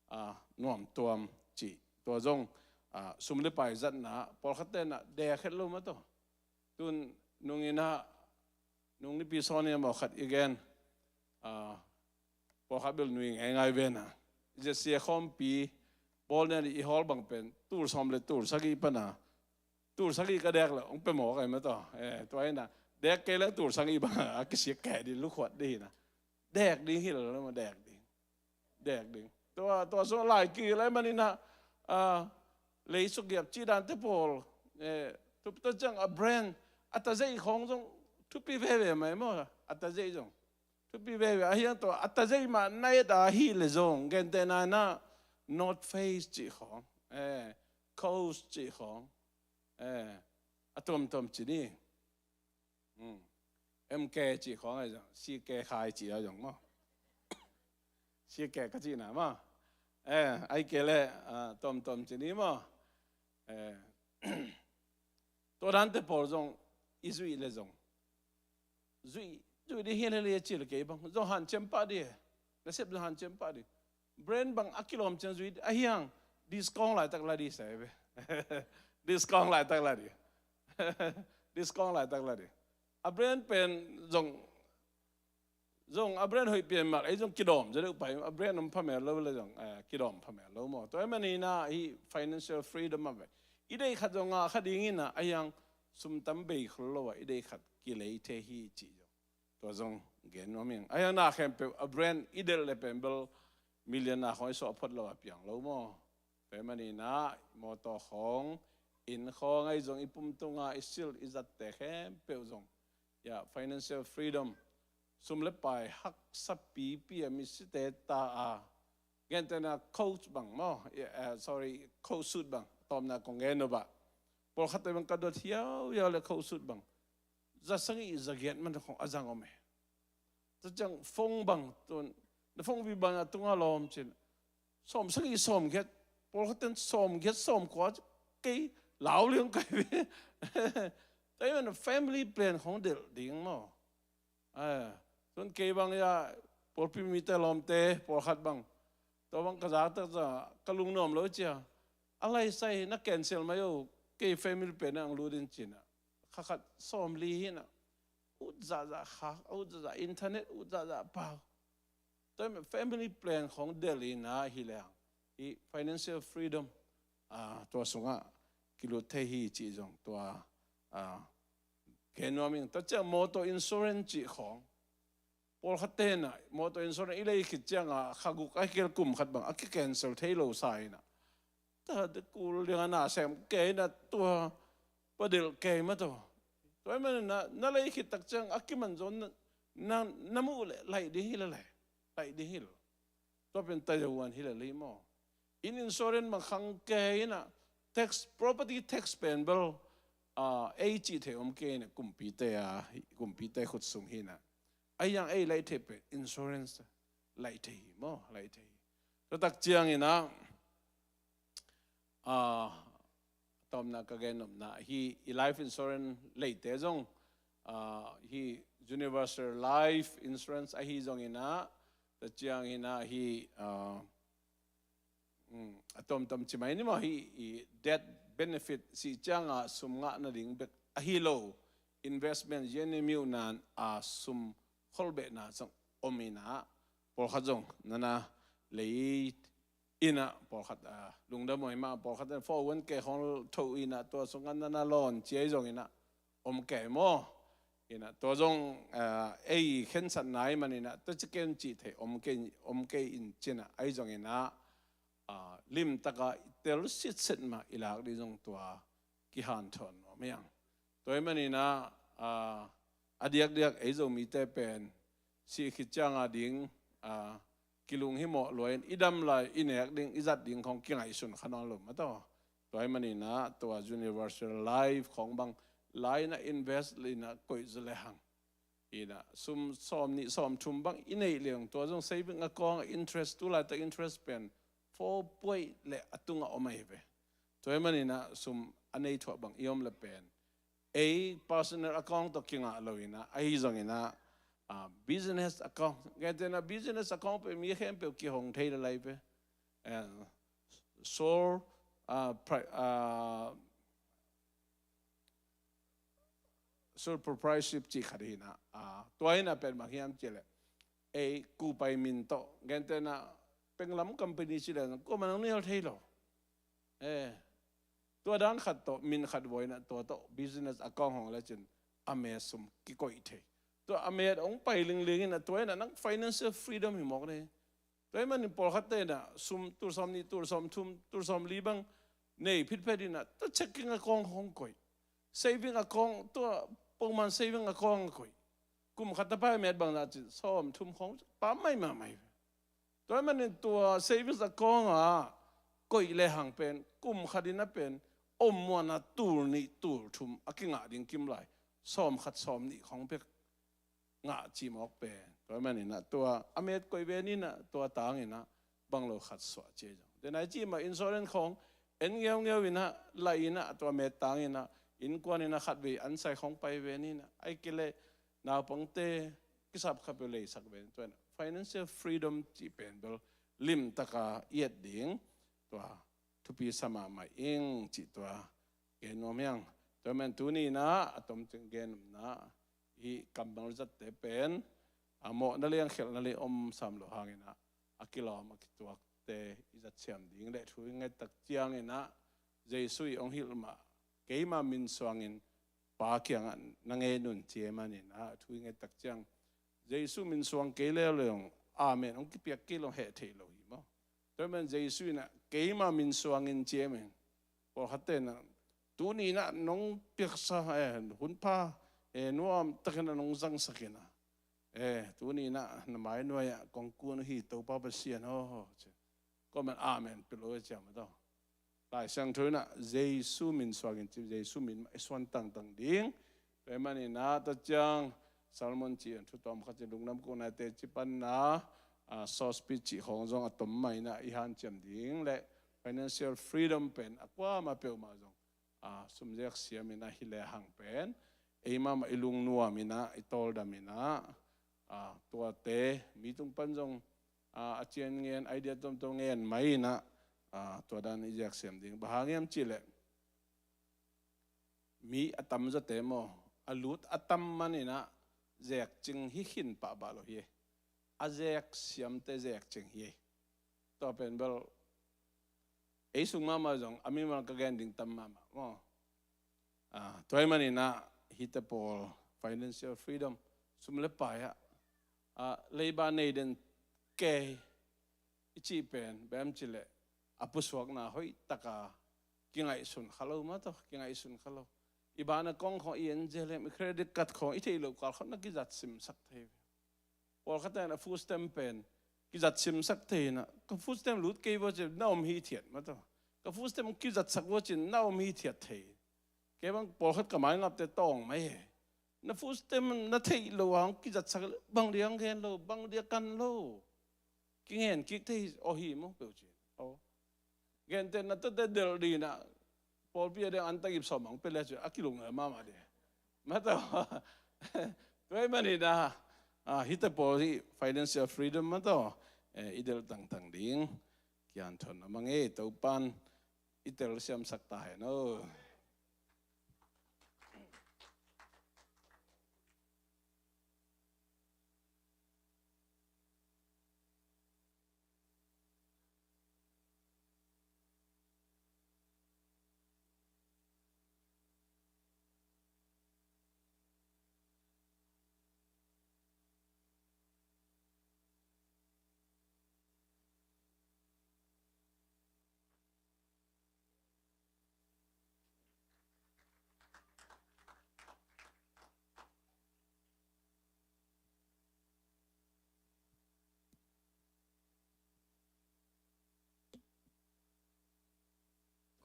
ah, nuamtuam cih. Tua zong, ah, sum le pai zatna, pawlkhat tenah dek het lo mah tawh. Tun nunginah, nung nipi sawn in a mawh khat i gen, ah, pawlkhat bel nui ngeingai vena, zia sia khawmpi bawl nen i hawl bang pen tul sawm le tul sagih pana, tul sagih ka dek le hong pia mawk ahi mah tawh. Eh, tua hina, dek kei le tul sagih bang a kisiak kei ding, lukhuat ding hina. Dek ding hi lo maw, dek ding. Dek ding. Tua, tua sung lai kil ahi maninah, ah, lei suk giap cih dante pawl, eh, tua ciang a brand, a tazeih khawng zong thupi veve mai maw, a tazeih zong thupi veve. A hiang tua a tazeih mah na et a hi le zong, gentehna inah North Face cih khawng, eh, Coach cih khawng, eh, a tuamtuam ci ni. Hmm. M K cih khawng ahi zong, C K khai cih ahi zong maw? C K ka cihna maw? Eh, ahi kei le, ah, tuamtuam ci ni maw? Eh, tua dante pawl zong i zuih le zong, zuih, zuih ding hi le le cil kei bang zong hanciam pah ding. Nasep zong hanciam pah ding. Brand bang a kilawm ciang zuih a hiang, discount laitak la ding sa hi ve. Discount laitak la ding. Discount laitak la ding. A brand pen zong, zong a brand hoih pian mal ei zong kidawm zaw deuh pai, a brand om phamel lo le zong, eh, kidawm phamel lo maw? Tua hi maninah hi financial freedom a ve. I deih khat zong ngah kha dingin ah, a hiang sum tam bei khol lo ah i deih khat kilei thei hi cih zong, tua zong gen nuam ing. A hiang na khempeuh a brand i delh le pen bel million na khawng i suah phot lo a piang lo maw? Tua hi maninah mawtaw khawng, inn khawng ahi zong, i pum tunga i silh i zatte khempeuh zong, ya, financial freedom, sum le pai haksa pipi a misite ta a, gentehna Coach bang maw? Ya, eh, sorry, Coach suit bang, tawpna kong gen uh bah. Pawlkhatte bang ka dot hiauhiau le Coach suit bang za sagih za giat man khawng a zang om e. Tua ciang phone bang, tun na phone pi bang a tunga lawm cin, sawm sagih sawm giat, pawlkhatten sawm giat sawm kua, kei lau liang kai ve. Tua hi man family plan khawng delh ding maw? Eh, tun kei bang ya, pawlpi mite lawmte pawlkhat bang Tua bang ka zak tak ciang ka lungnuam lo cia. A laisai na cancel mai o, kei family pen ang lut in ci-in ah. Kha khat sawmli hi-in ah. Ut zahzah khak, ut zahzah internet, ut zahzah pau. Tua family plan khong delh in ah hi leng, hi financial freedom, ah, tua sungah kilut thei hi cih zong tua, ah, gen nuam ing. Tua ciang motor insurance cih khong. Pawlkhat ten ah motor insurance i lei khit ciangah kha guk a kikel kum khat bang a ki cancel thei lo sa in ah. Ta de kul ding a na sem kei in ah tua padelh kei mah tawh. Tua ahih manin ah na lei khit tak ciang a kiman zaw na, na, na muh leh laih ding hi leh laih. Laih ding hi lo. Tua pen tayahuan hi leh lei maw. Inn insurance bang khang kei in ah tax, property tax pen bel, ah, ei cih thei om kei in ah kumpite a, kumpite khut sung hi in ah. Ahi zong ei laih thei pen insurance laih thei hi maw, laih thei hi. Tua tak ciang in ah, ah, tawmna ka gen nopna hi, i life insurance leite zong, ah, hi universal life insurance ahi zong in ah, tua ciang in ah hi, ah, um, a tawmtawm ci mai ni maw, hi i death benefit cih ciangah sum ngah nading bek ahi lo, investment, yeni miunan a sum kholbehna zong om in ah, pawlkhat zong nana lei in ah, pawlkhat, ah, lungdam aw hi mah, pawlkhat in four oh one K khong tho in ah, tua sungah nana lawn ci ahi zong in ah, om kei maw. In ah, tua zong, ah, ei khensatna ahih manin ah, tua ci ken cih thei om kei, om kei in ci-in ah, ahi zong in ah, ah, limtaka i tel sitset mah i lak ding zong tua kihanthawn nuam hi hang. Tua ahih manin ah, ah, a diakdiak ei Zomite pen sih khit ciang a ding, ah, kilunghimawh lua in i dam lai, i nek ding, i zat ding khong kingaihsun kha nawn lo mah tawh. Tua ahih manin ah tua universal life khong bang lai in ah invest in ah koih zaw lehang. In ah sum sawmnih sawmthum bang i neih leng tua zong saving account interest, tu laitak interest pen four point le a tungah om ahi ve. Tua ahih manin ah sum a nei thuah bang i om le pen ei personal account tawh kingah lo in ah, ahi zong in ah, ah, business account. Gentehna business account pen mi khempeuh kihong thei le lai ve. Eh, sole, ah, pri-, ah, sole proprietorship cih khat hi in ah, ah, tua in ah pen bang hiam cih leh ei kupai min tawh, gentehna penglam company ci leh kuamah nang nial thei lo. Eh, tua dan khat tawh, min khat vua in ah tua tawh business account hong lecin a met sum kikoih thei. Tua a met hong pai lingling in ah tua in ah nang financial freedom hi mawk ni. Tua ahih manin pawlkhatte in ah sum tul sawmnih, tul sawmthum, tul sawmli bang nei phitphet in ah tua checking account hong koih. Saving account, tua pawlman saving account hong koih. Kum khat a pai met bang zah cin sawmthum khong pam mai mahmah hi. Tua ahih manin tua savings account ah koih lehang pen kum khat in ah pen om muan a tul nih tul thum a kingah ding kim lai, sawmkhat sawmnih khong pek ngah cih mawk pen. Tua ahih manin ah tua a met koih ve ni in ah, tua tang in ah bang lo khat suah ci zong. Denai cih mah insurance khong en ngeungeu in ah, lai in ah, tua met tang in ah, innkuan in ah khatvei an sai khong pai ve ni in ah, ahih kei leh naupangte kisap kha peuh leisak ve ni. Tua in ah financial freedom cih pen bel limtaka i et ding tua thupi sa mahmah ing cih tua gen nuam hi hang. Tua ahih manin tuni in ah a tomcing gen nuam in ah, hih kammal zatte pen a mawhna le a khelhna le om sam lo hangin ah, a kilawm a kituakte i zat siam ding le thu i nget tak ciangin ah, Jesu i hong hilh mah, keima min suangin Pa kiangah na ngen un ci ahih manin ah, thu i nget tak ciang Jesu min suang kei leuleu, amen hong kipiak kei lo hong heh theih lo hi maw. Tua ahih manin Jesu in ah keima min suangin ci ahih manin, pawlkhatte in ah tuni in ah nong piaksa, eh, hunpha, eh, nuam takin ah nong zangsak in ah, eh, tuni in ah na mainuai ah kong kun uh hi Topa Pasian aw, ci. Kuamah in amen peuh lo hi ciang mah tawh. Lai Siangtho in ah Jesu min suangin ci, Jesu min mah i suan tangtang ding. Tua ahih manin ah tua ciang Solomon ci-in thu tawm khat ci, lungdam kohna, teci panna, ah, source pi cih khong zong a tom mah in ah i hanciam ding le financial freedom pen a kuamah peuhmah zong, ah, sumzek siam in ah hi lehang pen ei mahmah i lungnuam in ah, i tawldam in ah, ah, tuate mi tung pan zong, a, a cian ngen, idea tuamtuam ngen mai inah, a, tua dan i zeksiam ding. Bang hang hiam cihleh mi a tamzawte maw, a lut a tam man inah zekcing hi khin pahbah lo hi. A zeksiamte zekcing hi. Tua pen bel ei sung mahmah zong a mimal ka gen ding tam mahmah maw. A, tua ahih man inah hihte pawl financial freedom, sum le pai ah, a, leiba nei den kei i cih pen bang hiam cihleh a pusuakna hoih taka kingaihsun kha lo mah tawh, kingaihsun kha lo. I bank account khawng i en zel lem, i credit card khawng i theih loh kal khawng na kizat simsak thei ve. Pawlkhat in a food stamp pen kizat simsak thei inah, ka food stamp lut kei vua cin na om hithiat mah tawh. Ka food stamp kizatsak vua cin na om hithiat thei. Kei bang pawlkhat ka maingapte tawng mai he. Na food stamp na theih loh hang kizatsak, bang dia hang gen lo, bang dia kan lo. Kingen kik thei aw hi maw peuh cin. Aw. Gentehna tawh te delh ding inah pawlpi a ding an takip sawm ang pia le cin a kilungngai mahmah ding. Mah tawh. Tua ahih man inah, a, hihte pawl hih financial freedom mah tawh, eh, i delh tangtang ding. Kianthawn a mang e, Topan i telsiamsak ta hen aw.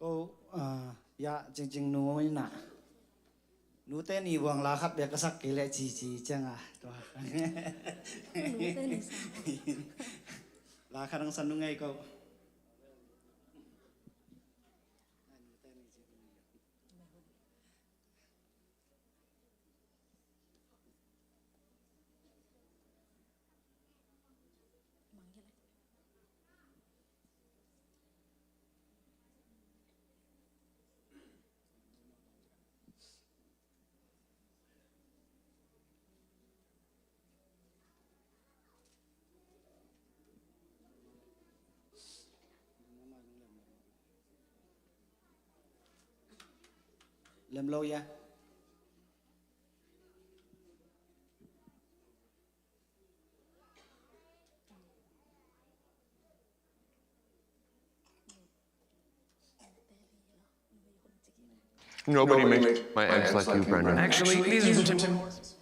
Ko, ah, ya, cingcing nu inah. Nute ni buang la khat bek ka sak kei leh cici ciang a. Tua. Nute ni sa. La khat ang san nu ngei ko. Lem lo ya. Nobody makes my abs like you, Brendan. Actually, these are the Tim Hortons.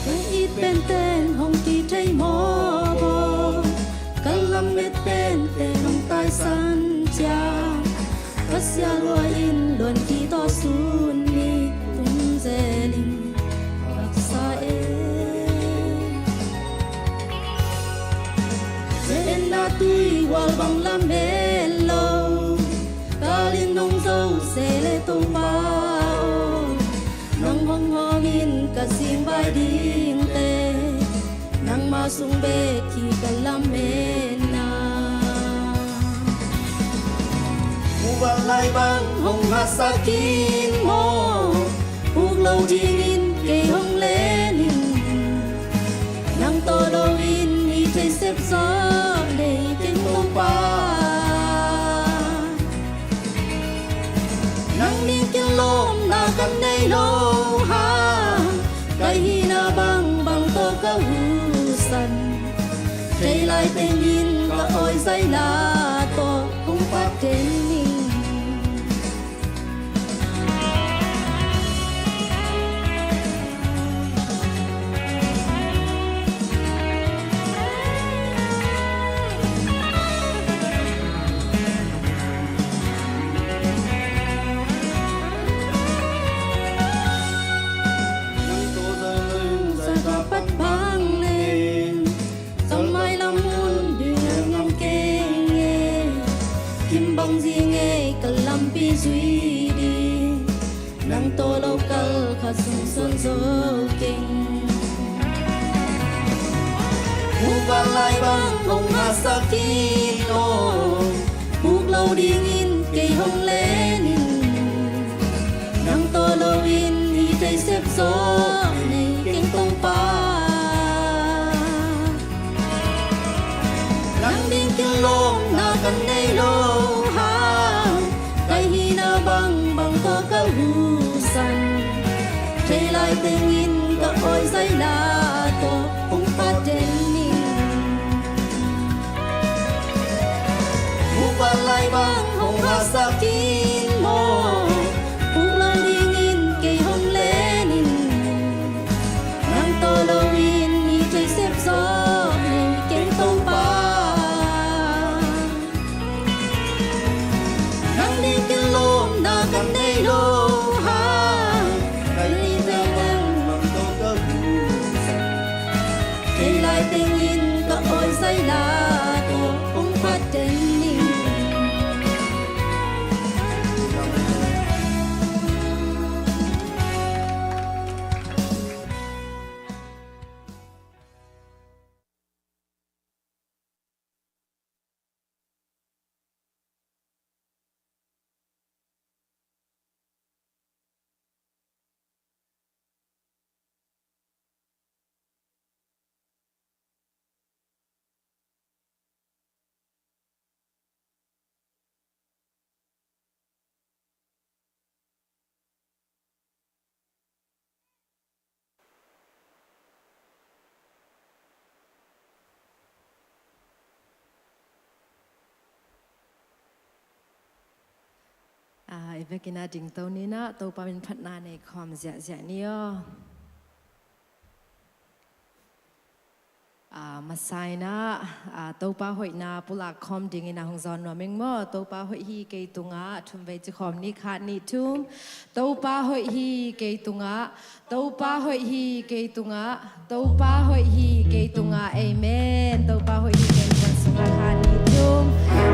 Ka it penpen hong kithei mawk aw, ka lamet penpen hong taisan ciat. Ka sia lua in luan kitawh sun ni tung zel in haksa e. Zen na tui hual bang lamet lo, kal in nong zo se le Topa aw. Nang hong hawm in ka singbai dingte, nangma sung bek hi ka lametna. Muval lai bang hong hatsak in maw, puk lo dingin kei hong len in. Nang tawh lo in mi thei sep zaw nei keng Topa. Nang ning ken lawmna kan nei lo hang, ka hihna bangbang tawh ka husan. Thei lai tengin ka awi zaina tawh kong phat kei ning. zui ding. Nang tawh lo kal khat sung suan zo keng. Mukval lai bang hong hahsak in aw, puk lo dingin kei hong len in. Nang tawh lo in hih thei sep zawh nei keng Topa. Nang ding kinlawmna ka nei lo hang, ka hihna bangbang tawh ka lusan. Thei lai tengin ka awi zaila tawh hong phat den ning. Mukval lai bang hong hahsak in maw, puk lo dingin kei hong len in. Nang tawh lo in hih thei sep zawh nei keng Topa. Nang ding kinlawmna ka nei lo hang, ka hihna bangbang tawh ka lusan. Thei lai tengin ka awi zaila tawh hong phat den ning. Ah, i vekin ah dingto ni in ah, Topa min phatna nei khawm ziahziah ni aw. Ah, masa in ah, ah, Topa hoihna pulak khawm dingin ah hong zawn nuam ing maw. Topa hoih hi kei tungah, thum vei ci khawm ni, khat, nih, thum. Topa hoih hi kei tungah, Topa hoih hi kei tungah, Topa hoih hi kei tungah. Amen. Topa hoih hi kei innkuan sungah, khat, nih, thum.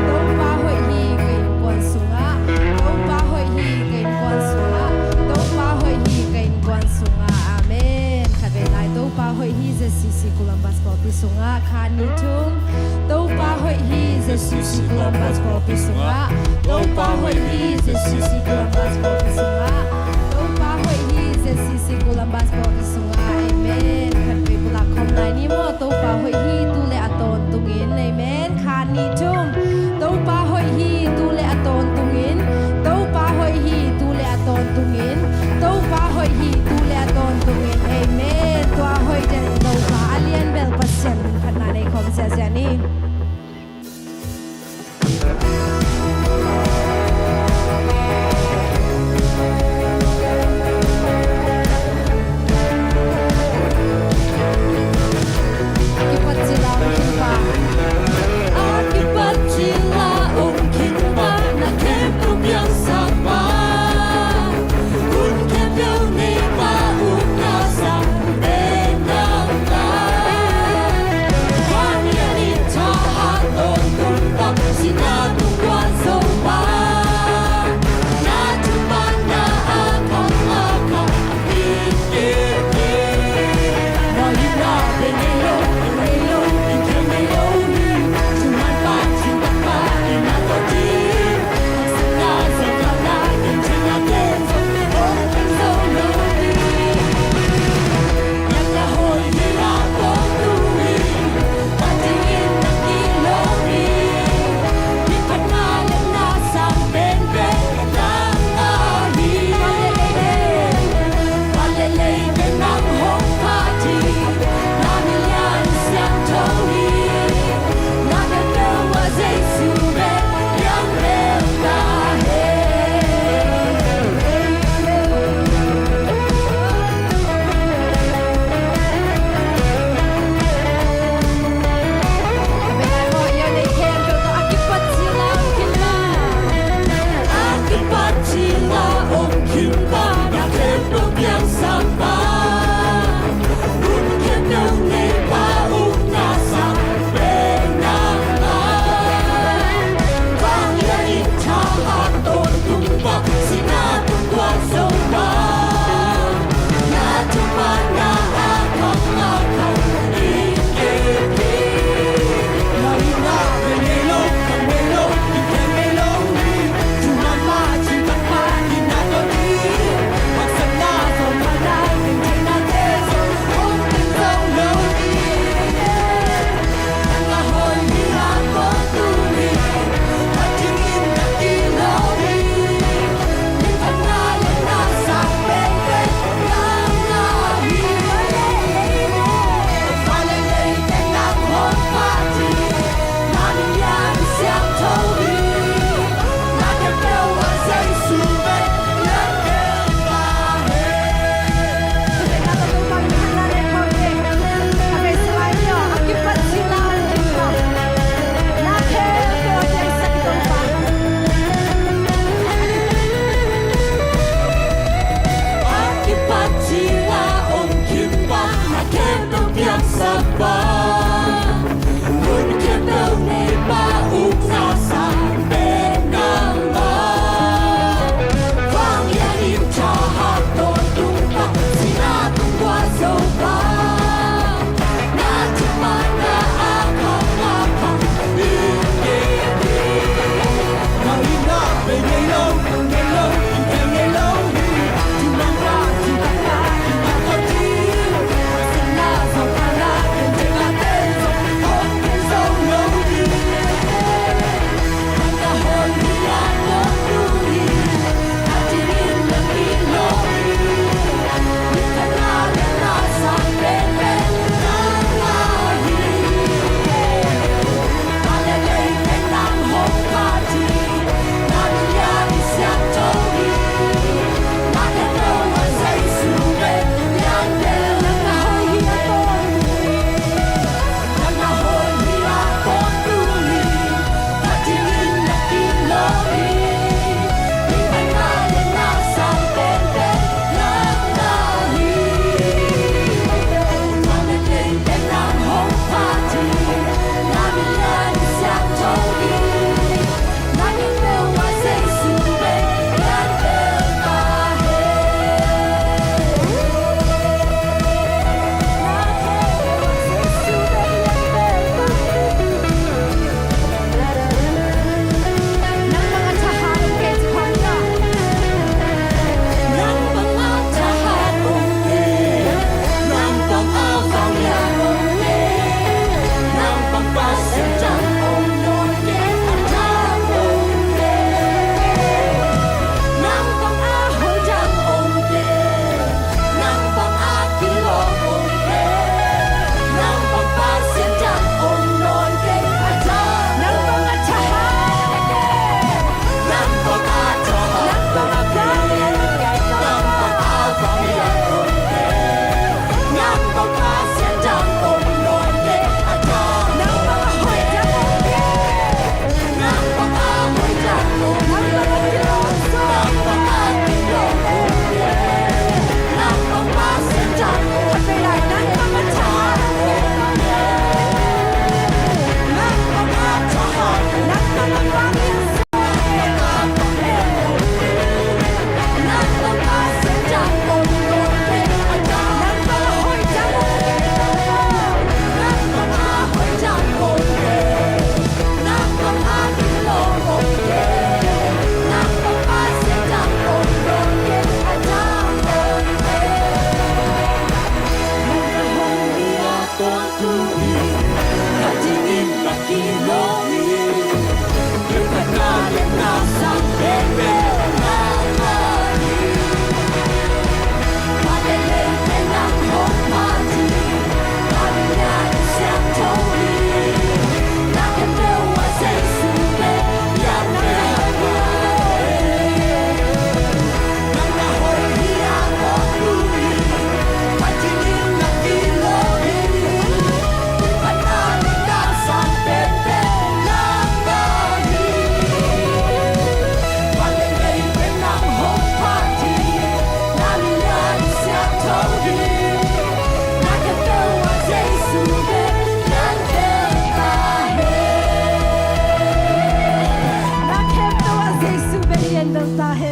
Topa hoih hi kei innkuan sungah, Topa hoih hi kei innkuan sungah, Topa hoih hi kei innkuan sungah. Amen. Khat vei lai, Topa hoih hi Z C C Columbus pawlpi sungah, khat, nih, thum. Topa hoih hi Z C C Columbus pawlpi sungah, Topa hoih hi Z C C Columbus pawlpi sungah, Topa hoih hi Z C C Columbus pawlpi sungah. Amen. Khat vei pulak khawm lai ni maw. Topa hoih hi tu le a tawntungin. Amen. Khat, nih, thum. Topa hoih hi tu le a tawntungin. Topa hoih hi tu le a tawntungin. Topa hoih hi tu le a tawntungin. Amen. Tua hoih den Topa a lian bel Pasian min phatna nei khawm ziahziah ni.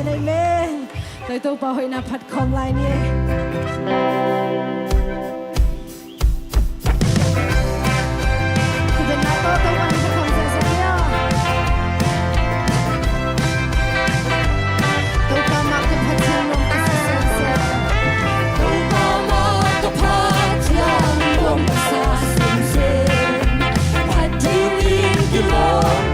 Amen. Topa hoihna phat khawm lai ni. Khutbetna tawh Topa in phat khawm sese ni aw. Topa mah ka Pathian nuam ka sa sese. Topa mah ka Pathian nuam ka sa sese. Phat dingin kilawm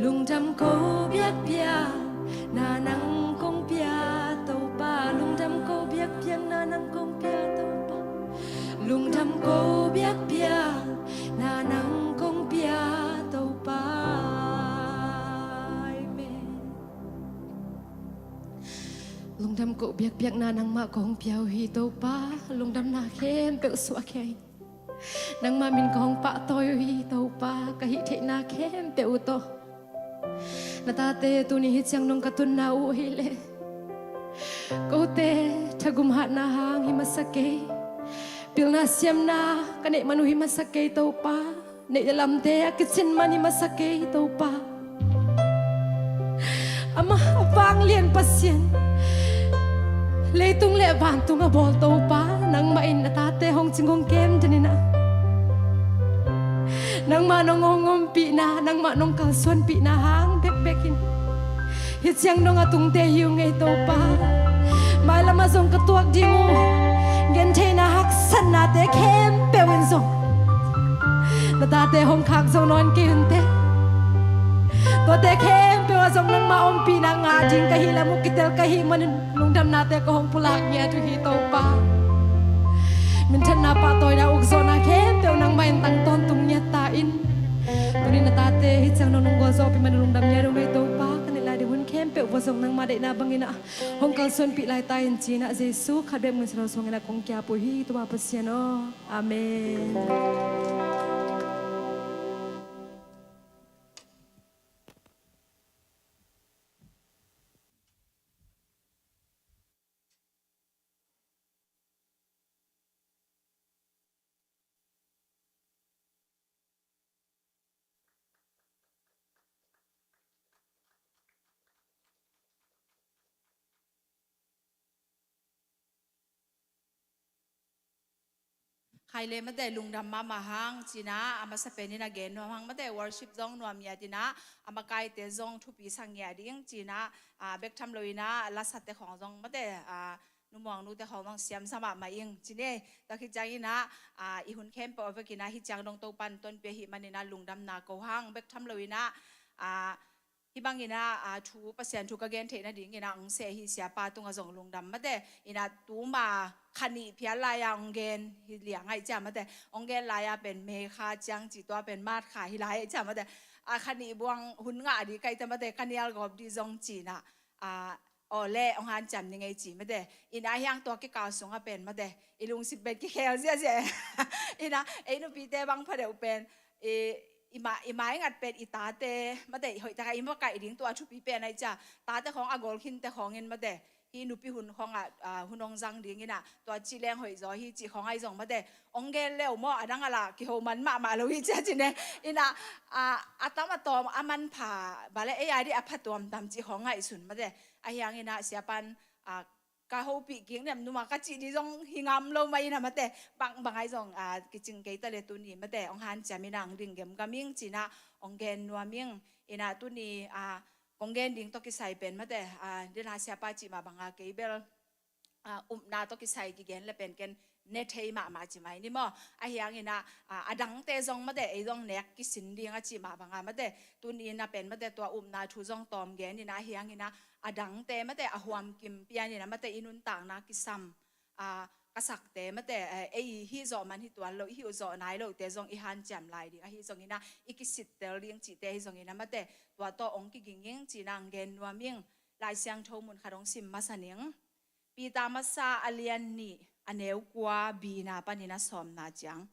Lungdam ko biakpiakna nang kong pia Topa, lungdam ko biakpiakna nang kong pia Topa, lungdam ko biakpiakna nang kong pia Topa. Amen. Lungdam ko biakpiakna nangmah kong pia uh hi Topa, lungdamna khempeuh suak hi. Nangmah min kong pahtawi uh hi Topa, ka hih theihna khempeuh uh tawh. Na tate tuni hih ciang nong ka tunna uh hi leh, kote thagum hatna hang hi masa kei. Pilna siamna ka neih man uh hi masa kei Topa. Neih le lamte a kicin man hi masa kei Topa. Amah a vanglian Pasian, leitung le vantung a bawl Topa, nangmah in na tate hong cing hong kem den in ah, nangmah nong hong ompihna, nangmah nong kalsuanpihna hang bekbek in hih ciang nong a tungte hi uh ngei Topa. Mailam ah zong ka tuak ding uh gentheihna haksatnate khempeuh in zong na tate hong khak zo nawn kei un teh. Tuate khempeuh ah zong nangmah ompihna ngah ding ka hih lam uh kitel ka hih manin lungdamnate ka hong pulak ngiat uh hi Topa. Minthanna, pahtawina, ukzawhna khempeuh nangmah in tang tawntung ngiat ta in. Tuni na tate hih ciang nong nong gualzawhpih manin lungdam ngiat uh ngei Topa. Ka neih lai ding hun khempeuh uh ah zong nangmah deihna bangin ah hong kalsuanpih lai ta in ci-in ah Jesu khat bek min suang in ah kong ki-ap uh hi Topa Pasian aw. Amen. Khai le mate lungdam mahmah hang ci-in ah, a masa pen in a gen nuam hang mate, worship zong nuam ngiat in ah, a makaite zong thupi sa ngiat ding ci-in ah, a, bek tham lo in ah lasate khawng zong mate, a, Nu Muang nute khawng zong siamsa mahmah ing ci-in e. Tua khit ciangin ah, a, i hun khempeuh a vekin ah hih ciang dong Topa'n tonpih ahih manin ah lungdamna ko hang. Bek tham lo in ah, a, hih bangin ah, a, thu, Pasian thu ka gen theih nadingin ah hong seh hi siapa tungah zong lungdam mate. In ah tuma kha nih phial lai-a hong gen hi liang ahih ciang mate, hong gen lai-a pen May kha ciang ci, tua pen March kha hi lai ahih ciang mate, a, kha nih buang hun ngah ding ka hih teh mate, ka nial gawp ding zong ci-in ah, a, aw le, hong hanciam ning ei ci mate. In ah hiang tua kikal sungah pen mate, i lungsim pen kikhel ziahziah. In ah ei nupite bang pha deuh pen, i, i ma, i maingat pen i tate mate, i hoih takah i makaih ding tua thupi pen ahih ciang, tate khawng a gol khinte khawng in mate, hih nupi hun khawngah, a, hun hong zang dingin ah tua ci leng hoih zaw hi cih khawng ahi zong mate, hong gen leu maw, a dang a lah kiho man mahmah lo hi ci-a ci-in e. In ah, a, a tam a tawm a manpha, bale ei a dih a pha tuamtuam cih khawng ngaihsun mate. Ahi hangin ah siapa'n, a, ka hopih kik niamnuam a ka cih ding zong hi ngam lo mah in ah mate, bangbang ahi zong, a, kicing kei ta leh tuni mate hong hanciam in ah hong ding gemgam ing ci-in ah hong gen nuam ing. In ah tuni, a, kong gen ding tawh kisai pen mate, a, dena siapa cih mah banga kei bel, a, upna tawh kisai kigen le pen ken ne thei mahmah ci mai ni maw. Ahi hangin ah, a, a dangte zong mate ei zong nek kisin ding a cih mah banga mate, tuni in ah pen mate tua upna thu zong tawm gen in ah, ahi hangin ah a dangte mate a huam kim pian in ah mate i nuntakna kisam, a, ka sakte mate, eh, ei hih zawh man hi tuan lo, i hih zawh nai lohte zong i hanciam lai ding ahi zongin ah, i kisittel ding cihte ahi zongin ah mate, tua tawh hong kiging ing ci-in ah hong gen nuam ing. Lai Siangtho mun khat hong sim masa ning. Peter Masa a lian nih, a neu kua, bina panin a sawmna ciang.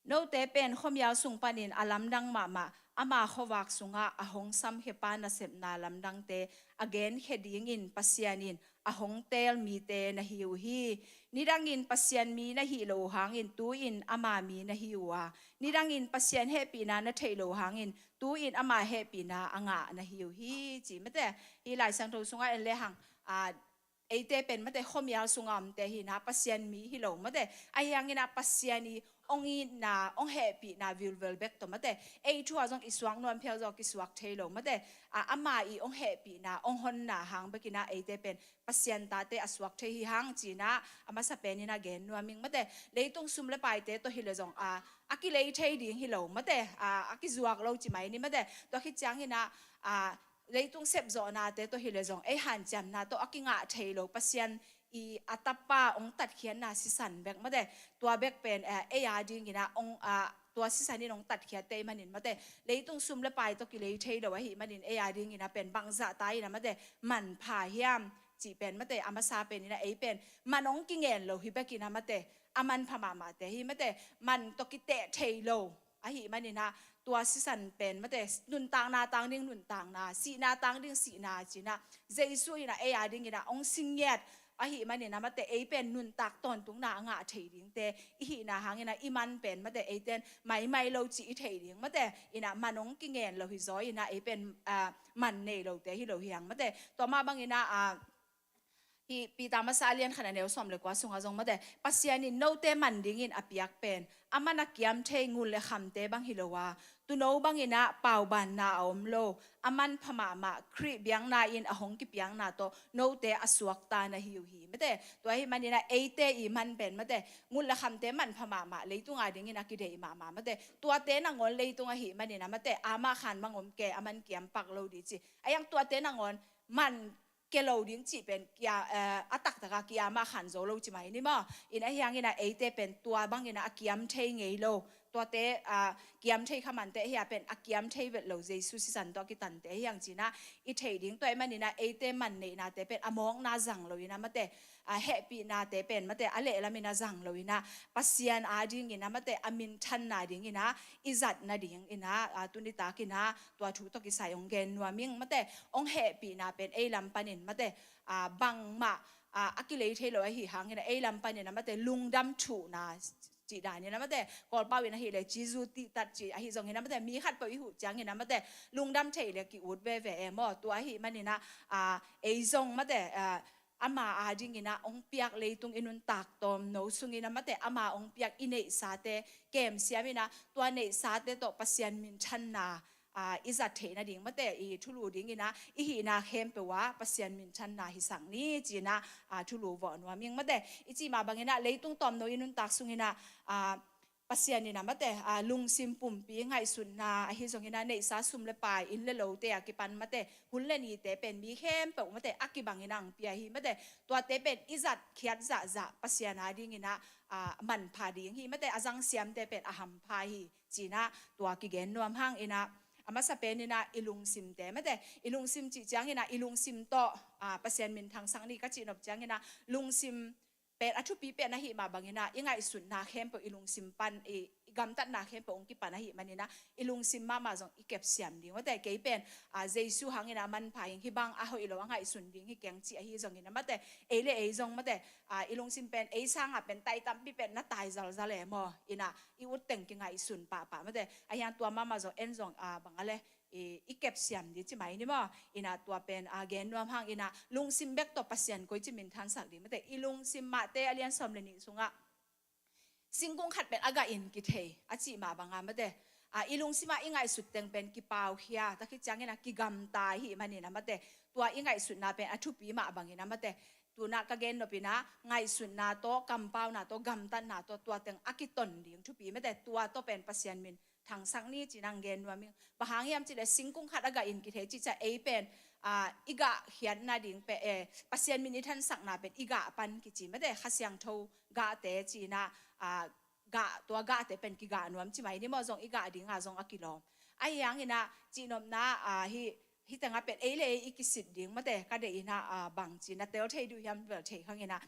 Note pen khuamial sung panin a lamdang mahmah, ama khuavak sungah a hong samkhia pa nasepna lamdangte a genkhia dingin Pasian in a hong teel mite na hi uh hi. Nidangin Pasian mi na hih loh uh hangin tu-in ama mi na hi uh a, nidangin Pasian hehpihna na theih loh uh hangin tu-in ama hehpihna a ngah na hi uh hi, ci mate. Hih Lai Siangtho sungah en lehang, a, eite pen mate khuamial sungah omte hi-in ah Pasian mi hi lo mate. Ahi hangin ah Pasian i hong itna, hong hehpihna vilvel bek tawh mate, ei thu ah zong i suak nuam phial zaw kisuak thei lo mate. A, ama i hong hehpihna, hong honna hang bekin ah eite pen Pasian tate a suak thei hi hang ci-in ah a masa penin a gen nuam ing mate. Leitung sum le paite tawh hi leh zong, a, a kilei thei ding hi lo mate, a, a kizuak lo ci mai ni mate. Tua khit ciangin ah, a, leitung sepzawhnate tawh hi le zong ei hanciamna tawh a kingah thei lo Pasian i a tapa hong tatkhiatna sisan bek mate. Tua bek pen, a, ei a dingin ah hong, a, tua sisan in hong tatkhiat te ahih manin mate, leitung sum le pai tawh kilei thei lo ahih manin ei a dingin ah pen bangzah ta in ah mate, manpha hiam cih pen mate, a masa pen in ah ei pen man hong kingen lo hi bekin ah mate, a manpha mahmahte hi mate, man tawh kiteh thei lo ahih manin ah tua sisan pen mate, nuntakna tang ding nuntakna, sihna tang ding sihna ci-in ah Jesu in ah ei a dingin ah hong singiat ahih manin ah mate, ei pen nuntak tawntungna a ngah thei dingte i hihna hangin ah i man pen mate, eite'n maimai lo cih i theih ding mate, in ah man hong kingen lo hi zaw in ah ei pen, a, man nei lote hi lo hi hang mate. Tua mah bangin ah, a, hih Peter masa a lian khat a neu sawm le kua sungah zong mate, Pasian in note man dingin a piak pen a man a kiam thei ngul le khamte bang hi lo a, tuuno bangin ah paubanna a om lo, a manpha mahmah Khrih biakna in a hong kipiakna tawh note a suakta na hi uh hi mate. Tua ahih manin ah eite i man pen mate, ngul le khamte manpha mahmah, leitung a dingin a kideih mahmah mate. Tuate nangawn leitung ahih manin ah mate, amah khan bang om kei, a man kiam pak lo ding ci. A hiang tuate nangawn man kia lo ding cih pen kia, eh, a taktak a kia mah khan zo lo ci mai ni maw. In ah ahi hangin ah eite pen tua bangin ah a kiam thei ngei lo, tuate, a, kiam thei kha mante ahi a pen a kiam thei vet lo Jesu sisan tawh a kitante ahi hang ci-in ah i theih ding. Tua ahih manin ah eite man neihnate pen a mawkna zang lo in ah mate, a, hehpihnate pen mate a lehlamin a zang lo in ah Pasian a dingin ah mate, a minthanna dingin ah i zat nadingin ah, a, tuni takin ah tua thu tawh kisai hong gen nuam ing mate. Hong hehpihna pen ei lam panin mate, a, bangmah, a, a kilei thei lo ahih hangin ah ei lam panin ah mate, lungdam thuhna cih danin ah mate, Kawlpau in ahih leh cizu tihtat cih ahi zongin ah mate, mi khatpeuh i huh ciangin ah mate, lungdam theih leh ki-ut veve e maw. Tua ahih manin ah, a, ei zong mate, a, ama a dingin ah hong piak leitung i nuntak tawmno sungin ah mate, ama hong piak i neihsate kem siamin ah tua neihsate tawh Pasian minthanna, a, i zat theih nading mate, i thulu dingin ah i hihna khempeuh ah Pasian minthanna hisak ni ci-in ah, a, thulu vawh nuam ing mate. I cih mah bangin ah leitung tawmno i nuntak sungin ah, a, Pasian in ah mate, a, lungsim pumpi ngaihsutna ahi zongin ah neihsa sum le pai, inn le lote a kipan mate, hun le nite pen mi khempeuh mate a kibangin ah hong pia hi mate. Tuate pen i zatkhiat zahzah Pasian a dingin ah, a, manpha ding hi mate, a zang siamte pen a hampha hi ci-in ah tua kigen nuam hang in ah, a masa pen in ah i lungsimte mate, i lungsim cih ciangin ah i lungsim tawh, a, Pasian minthangsak ni ka cih nop ciangin ah lungsim pen a thupi pen ahih mah bangin ah i ngaihsutna khempeuh i lungsim pan, i, i gamtatna khempeuh hong kipan ahih manin ah i lungsim mahmah zong i kepsiam ding mate. Kei pen, a, Jesu hangin ah manpha ing, hih bang a hoih lo a ngaihsun ding hi keng cih ahi zongin ah mate, ei le ei zong mate, a, i lungsim pen ei sangah pen tai tampi pen na tai zalzal e maw. In ah i ut teng kingaihsun pahpah mate. Ahi hang tua mahmah zong en zong, a, bang a le, i, i kepsiam ding ci mai ni maw. In ah tua pen, a, gen nuam hang in ah lungsim bek tawh Pasian koici minthansak ding mate. I lungsim, Mate a lian sawm le nih sungah singkung khat pen a gahin kithei a cih mah banga mate, a, i lungsim ah i ngaihsut teng pen kipaukhia, tua khit ciangin ah kigamta ahih manin ah mate, tua i ngaihsutna pen a thupi mah bangin ah mate, tu-in ah ka gen nop in ah ngaihsutna tawh, kampauna tawh, gamtatna tawh, tua teng a kiton ding thupi mate, tua tawh pen Pasian minthangsak ni ci-in ah gen nuam ing. Bang hang hiam cih leh singkung khat a gahin kithei cih ciang ei pen, a, i gahkhiat nading pen, eh, Pasian min i thansakna pen i gah pan kici mate, Kha Siangtho gahte ci-in ah, a, gah, tua gahte pen kigah nuam ci mai ni maw, zong i gah ding a zong a kilawm. Ahi hangin ah cihnopna, a, hih, hih tengah pen ei le ei i kisit ding mate, ka deih in ah, a, bang ci-in ah tel thei ding uh hiam, vel thei khang in ah,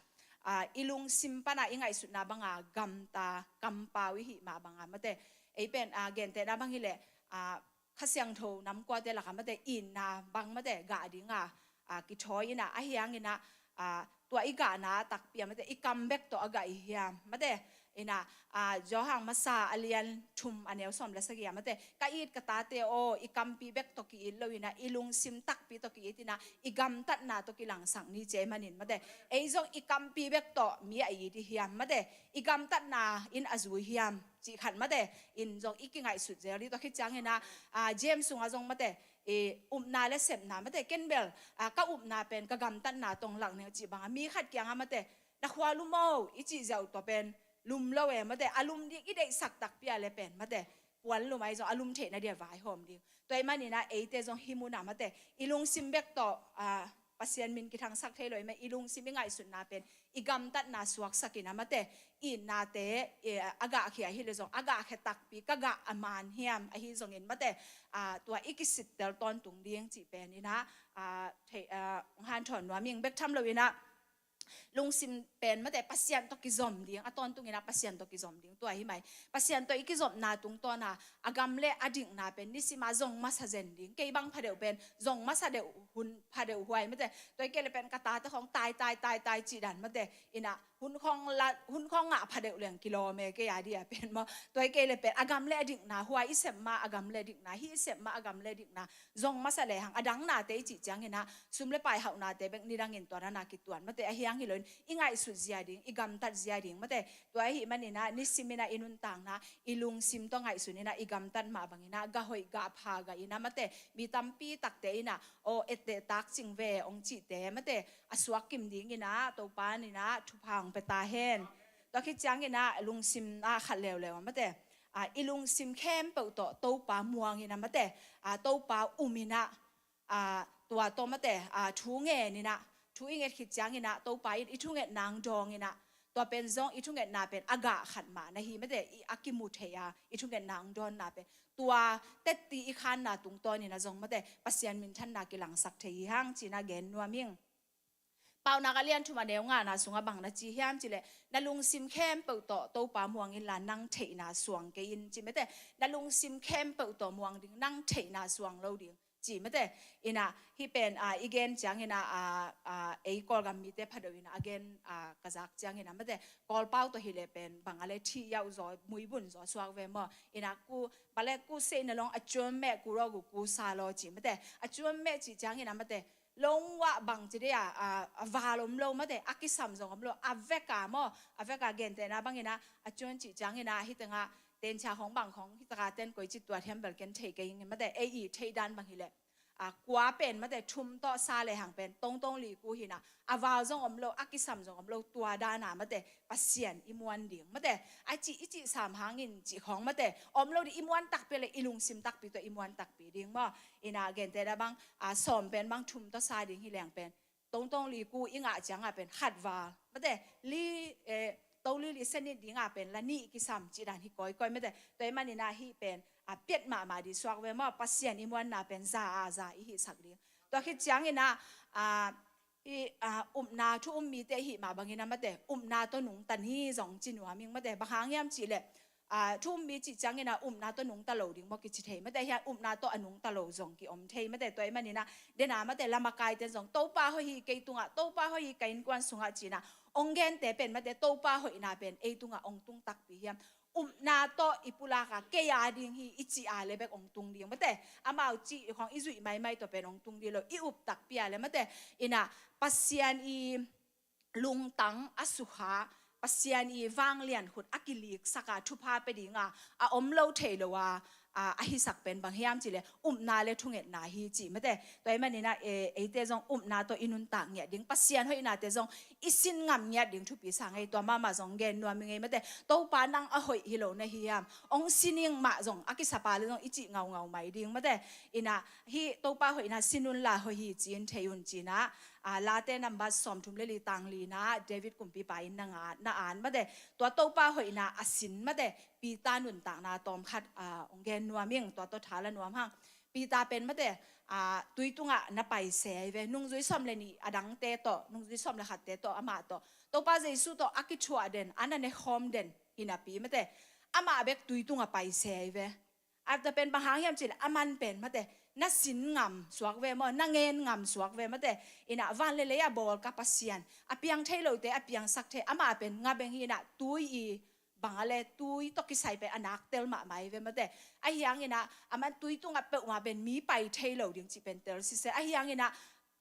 a, i lungsim pan ah i ngaihsutna banga gamta, kampau i hih mah banga mate, ei pen, a, gentehna bang hi leh, a, Kha Siangtho namkuate lakah mate itna bang mate gah ding a, a, kithawi in ah, ahi hangin ah, a, tua i gahna takpi ah mate i kam bek tawh a gah i hiam mate. In ah, a, Johan masa a lian thum a neu sawm le sagih ah mate, ka it ka tate aw, i kampi bek tawh ki-it lo in ah i lungsim takpi tawh ki-it in ah i gamtatna tawh kilangsak ni ci ahih manin mate, ei zong i kampi bek tawh mi a it i hiam mate, i gamtatna in a zui hiam cih khat mate, in zong i kingaihsut zel ding. Tua khit ciangin ah, a, James sungah zong mate, i, upna le sepna mate, ken bel, a, ka upna pen ka gamtatna tawh hong lak ning cih banga mi khat kiangah mate, na khual uh maw i cih ziau tua pen lum lo e mate, a lum ding i deihsak takpi a le pen mate, puan lum ahi zong a lum theihna dia vaihawm ding. Tua ahih manin ah eite zong hih munah mate, i lungsim bek tawh, ah, Pasian min kithangsak thei lo ahih man i lungsim i ngaihsutna pen i gamtatna suaksak in ah mate, i itnate, eh, a gahkhia hi le zong a gahkhia takpi, ka gah a man hiam ahi zongin mate, ah, tua i kisittel tawntung ding cih pen in ah, ah, thei, ah, hong hanthawn nuam ing. Bek tham lo in ah lungsim pen mate Pasian tawh kizom ding, a tawntung in ah Pasian tawh kizom ding. Tua hi mai, Pasian tawh i kizopna tungtawn a, a gam le a dikna pen nisim a zong masa zen ding. Kei bang phadeuh pen zong masa deuh hun phadeuh huai mate, tua hi kei le pen ka tate khawng tai tai tai tai cih dan mate, in ah hun khawng la, hun khawng ngah phadeuh leng kilawm e kei a dia pen maw. Tua hi kei le pen a gam le a dikna, huai i sep ma a gam le a dikna, hih i sep ma a gam le a dikna zong masa lehang, a dang nate i cih ciangin ah sum le pai hauhnate bek nidangin tua dan a kituan mate, ahi hang hi loin i ngaihsut zia ding, i gamtat zia ding mate. Tua ahih manin ah nisim in ah i nuntakna i lungsim tawh ngaihsun in ah i gamtat mah bangin ah gah hoih gah pha gah in ah mate, mi tampi takte in ah aw etteh tak cing ve hong cihte mate, a suak kim dingin ah Topa in ah thupha hong pia ta hen. Tua khit ciangin ah lungsim ah khat leuleu ah mate, ah, i lungsim khempeuh tawh Topa muang in ah mate, ah, Topa um in ah, ah, tua tawh mate, ah, thu ngen in ah, thu i nget khit ciangin ah Topa in i thungetna hong dawng in ah, tua pen zong i thungetna pen a gah khat mah na hi mate, i a kimu thei a i thungetna hong dawnna pen tua tetti i khanna tungtawn in ah zong mate Pasian minthanna kilangsak thei hi hang ci-in ah gen nuam ing. Paunak a lian thum a neu ngana sungah bang na ci hiam cih leh, na lungsim khempeuh tawh Topa muang inla nang theihna suang kei in ci mate, na lungsim khempeuh tawh muang ding, nang theihna suang lo ding ci mate. In ah hih pen, ah, i gen ciangin ah, ah, ah, ei Kawlgam mite phadeuh in ah a gen, ah, ka zak ciangin ah mate, Kawlpau tawh hi leh pen bang a le thih yauh zaw, muibun zaw suak ve maw. In ah ku, bale ku sei na long a cuam meh ku rawgu ku sa law ci mate, a cuam meh cih ciangin ah mate, long wah bang ci dei a, a, a val om lo mate, a kisam zong om lo, a vek a maw, a vek a gentehna bangin ah, a cuan cih ciangin ah hih tengah tenchia khawng bang khawng hih taka ten koi ci tuat hiam bel ken thei kei ing mate, ei i theih dan bang hi leh, ah, kua pen mate thum tawh sa lehang pen tongtong li ku hi in ah, a val zong om lo, a kisam zong om lo, tua dan a mate Pasian i muan ding mate, a cih i cih sam hangin cih khawng mate om lo ding, i muan takpi le i lungsim takpi tawh i muan takpi ding maw. In ah gentehna bang, ah, sawm pen bang thum tawh sa ding hi leng pen tongtong li ku i ngah ciang a pen khat val mate, li, eh, toli li senit ding a pen la nih kisam cih dan hi kawikawi mate. Tua ahih manin ah hih pen, ah, piat mahmah ding suak ve maw, Pasian i muanna pen za a za i hihsak ding. Tua khit ciangin ah, ah, i, ah, upna thu um mite i hih mah bangin ah mate, upna tawh nungta ni zong ci nuam ing mate, bang hang hiam cih leh, ah, thu um mi cih ciangin ah upna tawh nungta lo ding maw kici thei mate, ahi hang upna tawh a nungta lo zong kiom thei mate. Tua ahih manin ah den a mate, la makaite zong Topa hoih hi kei tungah, Topa hoih hi ka innkuan sungah ci-in ah ong gente pen mate, Topa hoihna pen ei tungah ong tung takpi hiam. Upna tawh i pulak a, kei a ding hi i cih a le bek ong tung ding mate, amau cih khawng i zuih maimai tawh pen ong tung ding lo, i up takpi a le mate. In ah Pasian i lungtang a sukha, Pasian i vanglian khut a kiliksak a thupha pia ding a, a om lo thei lo a, a, a hisak pen bang hiam cih leh upna le thungetna hi ci mate. Tua ahih manin ah, eh, eite zong upna tawh i nuntak ngiat ding, Pasian hoihnate zong i sin ngam ngiat ding thupi sa ngei, tua mahmah zong gen nuam ing ei mate. Topa nang a hoih hi lo na hi hiam, ong sin ing mah zong a kisap a le zong i cih ngaungau mai ding mate. In ah hih Topa hoihna sin unla hoih hi ci-in thei un ci-in ah, ah, Late number sawmthum le li tang li-na David kumpipa in na nga, na an mate. Tua Topa hoihna a sin mate, Peter nuntakna tawm khat, ah, ong gen nuam ing, tua tawh tha la nuam hang. Peter pen mate, ah, tui tungah na pai se ahi ve, nungzui sawm le nih a dangte tawh, nungzui sawm le khatte tawh, amah tawh, Topa Jesu tawh a kithuah den, a na ne khawm den hi napi mate, amah bek tui tungah pai se ahi ve. A tua pen bang hang hiam cih leh, aman pen mate, na sin ngam suak ve maw, na ngen ngam suak ve mate. In ah van le lei a bawl ka Pasian, a piang thei lote a piangsak thei, amah pen nga beng hi in ah tui i bang a le tui tawh kisai pen a nak tel mahmah hi ve mate. Ahi hangin ah aman tui tungah peuhmah pen mi pai thei lo ding cih pen tel sise. Ahi hangin ah,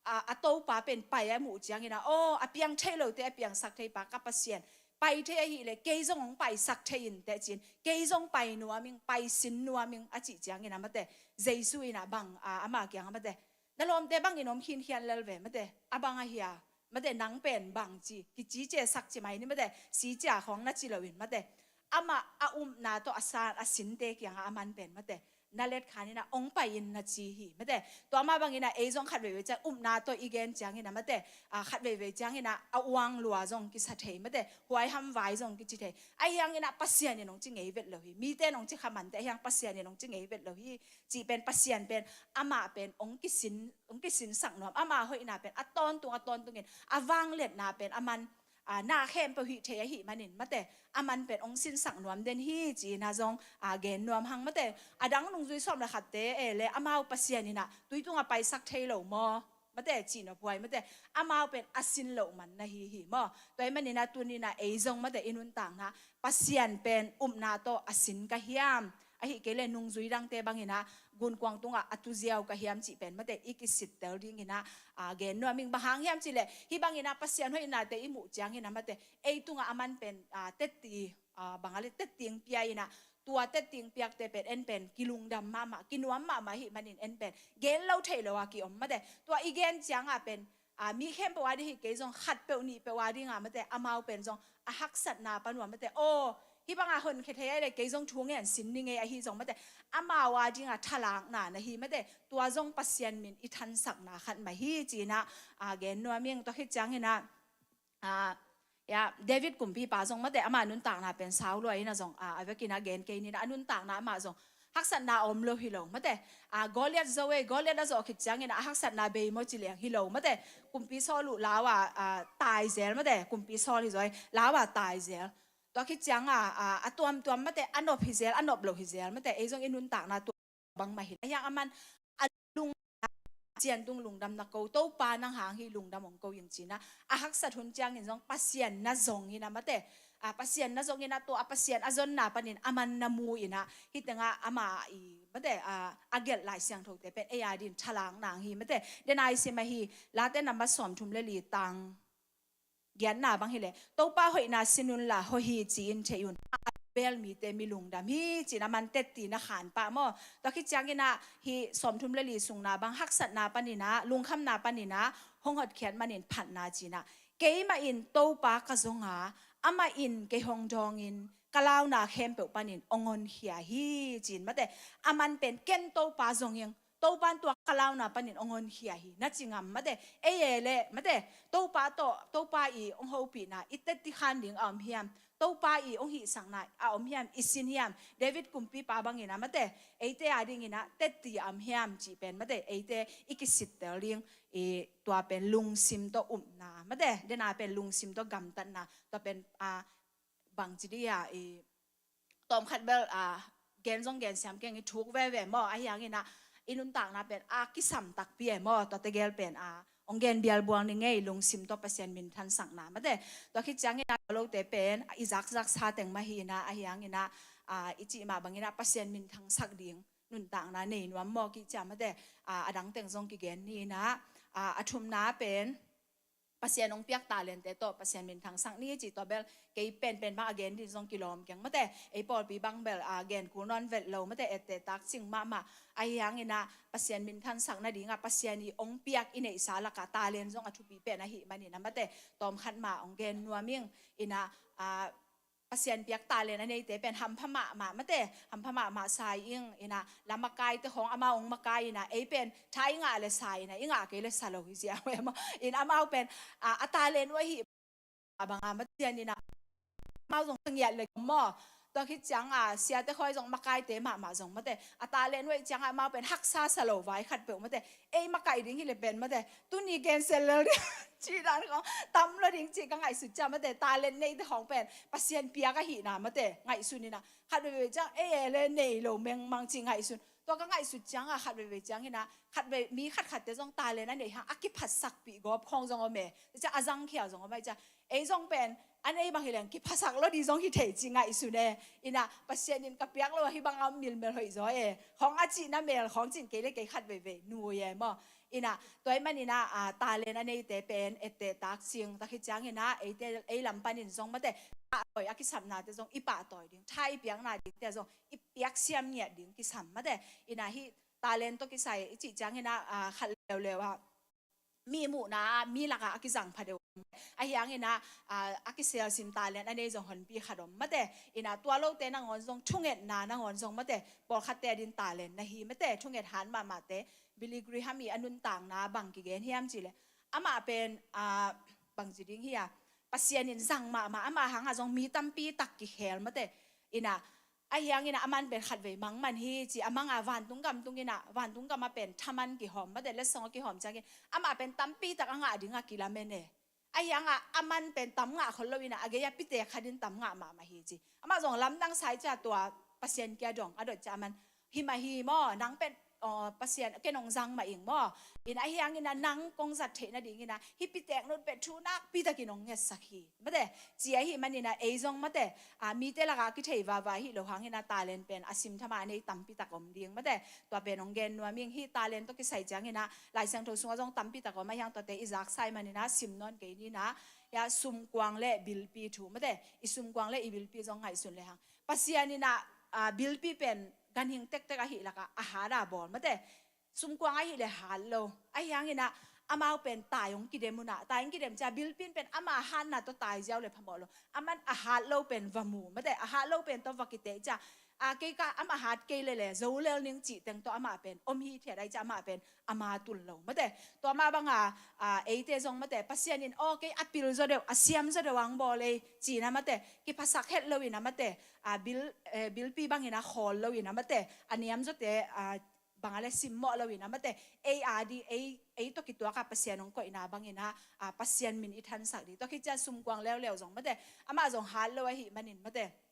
a, a Topa pen pai a muh ciangin ah, aw, a piang thei lote a piangsak thei pa ka Pasian, pai thei ahih leh kei zong hong paisak thei in teh ci-in, kei zong pai nuam ing, pai sin nuam ing a cih ciangin ah mate, Jesu in ah bang, a, ama kiangah mate, na lawmte bangin om khinkhian lel ve mate, a bang ahi a, mate, nang pen bangci, kici cia sak ci mai ni mate, si cia khawng na ci loin mate, amah a upna tawh a san a sinte kiangah aman pen mate, na let khan inah ong pai in na ci hi mate. Tua mah bang inah ei zong khat veivei ciang upna tawh i gen ciang inah mate, a, khat veivei ciang inah a uang lua zong kisa thei mate, huaiham vai zong kici thei. Ahi hang inah Pasian in ong ci ngei vet lo hi, mite in ong ci kha mante, ahi hang Pasian in ong ci ngei vet lo hi. Cih pen Pasian pen amah pen ong kisin, ong kisinsak nuam, ama hoihna pen a tawntung a tawntungin a vangliatna pen aman, a, na khempeuh hih thei ahih manin mate, aman pen ong sinsak nuam den hi ci-in a zong, a, gen nuam hang mate. A dang nungzui sawm le khatte e le amau Pasian inah tui tungah paisak thei lo maw mate, cih nop huai mate, amau pen a sin loh man na hi hi maw. Tua ahih manin a tuni inah ei zong mate i nuntakna Pasian pen upna tawh a sin ka hiam, ahih kei le nungzui dangte bang inah gunkuang tungah a tuziau ka hiam cih pen mate i kisittel ding inah, a, gen nuam ing. Bang hang hiam cih leh hih bang inah Pasian hoihnate i muh ciang inah mate, ei tungah aman pen, a, tetti, a, bang a le tetting pia inah, tua tetting piakte pen en pen kilungdam mahmah, kinuam mahmah ahih manin en pen gen lo thei lo a kiom mate. Tua i gen ciangah pen, a, mi khempeuh a ding hi kei zong khatpeuh nihpeuh a dingah mate, amau pen zong a haksatna pan uah mate, aw, hih bangah honkhia thei a le kei zong thu ngen sin ni ngei ahi zong mate, amau a dingah thalakna na hi mate. Tua zong Pasian min i thansakna khat mah hi ci inah, a, gen nuam ing. Tua khit ciang inah, a, ya, David kumpipa zong mate, ama nuntakna pen sau lua inah zong, a, a vekin a gen kei ni inah, a nuntakna amah zong haksatna a om lo hi lo mate. A, Goliath zo ei, Goliath a zawh khit ciang inah a haksatna bei maw ci leng hi lo mate. Kumpi Saul uh lau a, a, tai zel mate, kumpi Saul hi zaw ei, lau a tai zel. Tua khit ciang a, a, a tuamtuam mate, a nop hi zel, a nop lo hi zel mate, ei zong i nuntakna tua bangmah hi. Ahi hang aman a lung, Pasian tung lungdam na ko, Topa nang hang hi lungdam ong ko ing ci inah, a haksat hun ciangin zong Pasian na zong inah mate, a, Pasian na zong inah tua a Pasian a zonna panin aman na mu inah, hih tengah ama i mate, a, a gelh Lai Siangthote pen ei a dingin thalak nang hi mate. Den a i sim ahi, Late nambat sawmthum le li tang giatna bang hi leh, Topa hoihna sin unla hawh hi ci-in thei un. A bel mite mi lungdam hi ci-in aman tetti na khan pah maw. Tua khit ciang inah hih sawmthum le li sungna bang haksatna pan inah, lungkhamna pan inah hong hotkhiat manin phatna ci inah, keimah in Topa ka zong a, amah in kei hong dawngin ka launa khempeuh panin ong honkhia hi ci-in mate, aman pen ken Topa zong ing, Topa in tua ka launa panin ong honkhia hi na ci ngam mate. Ei e le mate, Topa tawh, Topa i ong hopihna i tetti khan ding a om hiam, Topa i ong hihsakna a om hiam, i sin hiam, David kumpipa bang inah mate, eite a ding inah tetti a om hiam cih pen mate, eite i kisittel ding, i tua pen lungsim tawh upna mate, den a pen lungsim tawh gamtatna, tua pen, a, bangci dih a, i tawmkhat bel, a, gen zong gen siam keng i thuk veve maw, ahi hang inah i nuntakna pen a kisam takpi e maw, tua tegel pen, a, ong gen bialbual ni ngei, lungsim tawh Pasian minthansakna mate. Tua khit ciang inah tua lote pen i zakzak sa teng mah hi inah, ahi hang inah, a, i cih mah bang inah Pasian minthansak ding nuntakna nei nuam maw kih ciang mate, a, a dang teng zong kigen ni inah, a, a thumna pen Pasian ong piak talente tawh Pasian minthansak ni ci, tua bel kei penpen bang a gen ding zong kilawm keng mate. Ei pawlpi bang bel, a, gen kul nawn vet lo mate, etteh tak cing mahmah. Ahi hang inah Pasian minthansak nadingah Pasian i ong piak i neihsa lakah talent zong a thupi pen ahih manin a mate, tawmkhat mah ong gen nuam ing. Inah, a, Pasian piak talent a neite pen hampha mahmah mate, hampha mahmah sa ing. Inah la makaite khawng amau ong makai inah, ei pen tha i ngah le sa inah, i ngah kei le sa lo hi ziau e maw. In amau pen, a, a talent uh ahih a bang a mate, Pasian inah amau zong sa ngiat le maw. Tua khit ciang a siate khawng zong makaite mahmah zong mate, a talent uh ahih ciang a amau pen haksa sa lo vai khatpeuh mate, ei makaih ding hi le pen mate, tuni cancel lel ding cih dan khawng tam lo ding cih ka ngaihsut ciang mate, talent neite khawng pen Pasian piak ahihna mate ngaihsun inah, khat veivei ciang ei e le nei lo mengmang cih ngaihsun. Tua ka ngaihsut ciang a khat veivei ciang inah, khat vei mi khatkhatte zong talent a neih hang a kiphatsakpih gawp khawng zong om e. Tua ciang a zangkhia zong om ahih ciang, ei zong pen a nei bang hi leng kiphasak lo ding zong hi thei cih ngaihsun e. Inah Pasian in ka piak lo a hih bang a om milmel hoih zaw e khawng a cihna mel khawng cin kei le kei khat veivei nuai e maw. Inah tua ahih man inah, a, talent a neite pen etteh tak cing, tua khit ciang inah eite, ei lam panin zong mate, pahtawi a kisapnate zong i pahtawi ding, tha i piakna dingte zong i piaksiam ngiat ding kisam mate. Inah hih talent tawh kisai i cih ciang inah, a, khat leuleu ah mi muhna ah mi lakah a kizang pha deuh. Ahi hangin ah, a, a kiselsim talent a nei zong honpi khat om mate. In ah tua lote nangawn zong, thungetna nangawn zong mate, pawlkhatte adin talent na hi mate, thunget hat mahmahte. Billy Graham i a nuntakna bang kigen hiam cih leh, amah pen, a, bangci ding hi a, Pasian in zang mahmah, amah hangah zong mi tampi tak kikhel mate. In ah, ahi hangin ah aman pen khatvei mang man hi ci, a mang a vantung gam tung in ah, vantung gam ah pen thaman kihawm mate, letsong a kihawm ciangin amah pen tampi tak a ngah ding a kilamen e. Ahi hangah aman pen tam ngah khol lo in ah, a gei a pitek khat in tam ngah mahmah hi ci. Amah zong lamdang sa hi cia, tua Pasian kia dong a dot cia aman, hi mah hi maw, nang pen, aw, Pasian, ken hong zang mah ing maw. In ah ahi hangin ah nang kong zat theih nadingin ah hih pitek nut pen thu nakpi takin hong ngetsak hi mate. Ci ahih manin ah ei zong mate, a, mite lakah a kithei vava hi lo hangin ah talent pen a simtham a nei tampi tak om ding mate. Tua pen hong gen nuam ing. Hih talent tawh kisai ciangin ah Lai Siangtho sungah zong tampi tak om, ahi hang tuate i zaksa ahih manin ah sim nawn kei ni in ah, hia, sumkuang le bilpi thu mate. I sumkuang le i bilpi zong ngaihsun le hang. Pasian in ah, a, bilpi pen ganhing tektek ahih lakah a hat a bawl mate. Sumkuang ahih leh hat lo. Ahi hangin ah amau pen tai hong kidem un ah, tai hong kidem cia bilpi in pen ama hatna tawh tai ziau le phamawh lo. Aman a hat lo pen va mu mate, a hat lo pen tawh va kiteh cia, a, kei ka amah hat kei lele zo lel ning cih teng tawh amah pen om hithiat ahih cia amah pen ama tun lo mate. Tua mah banga, a, eite zong mate, Pasian in aw kei a pil zaw deuh, a siam zaw deuh ang bawl ei ci in ah mate, kiphasak het lo in ah mate, a, bil, eh, bilpi bangin ah khawl lo in ah mate, a niam zawte, a, bang a le simmawh lo in ah mate, ei a di, ei, ei tawh kituak a Pasian hong koihna bangin ah, a, Pasian min i thansak di. Tua khit ciang sumkuang leuleu zong mate, amah zong hat lo ahih manin mate,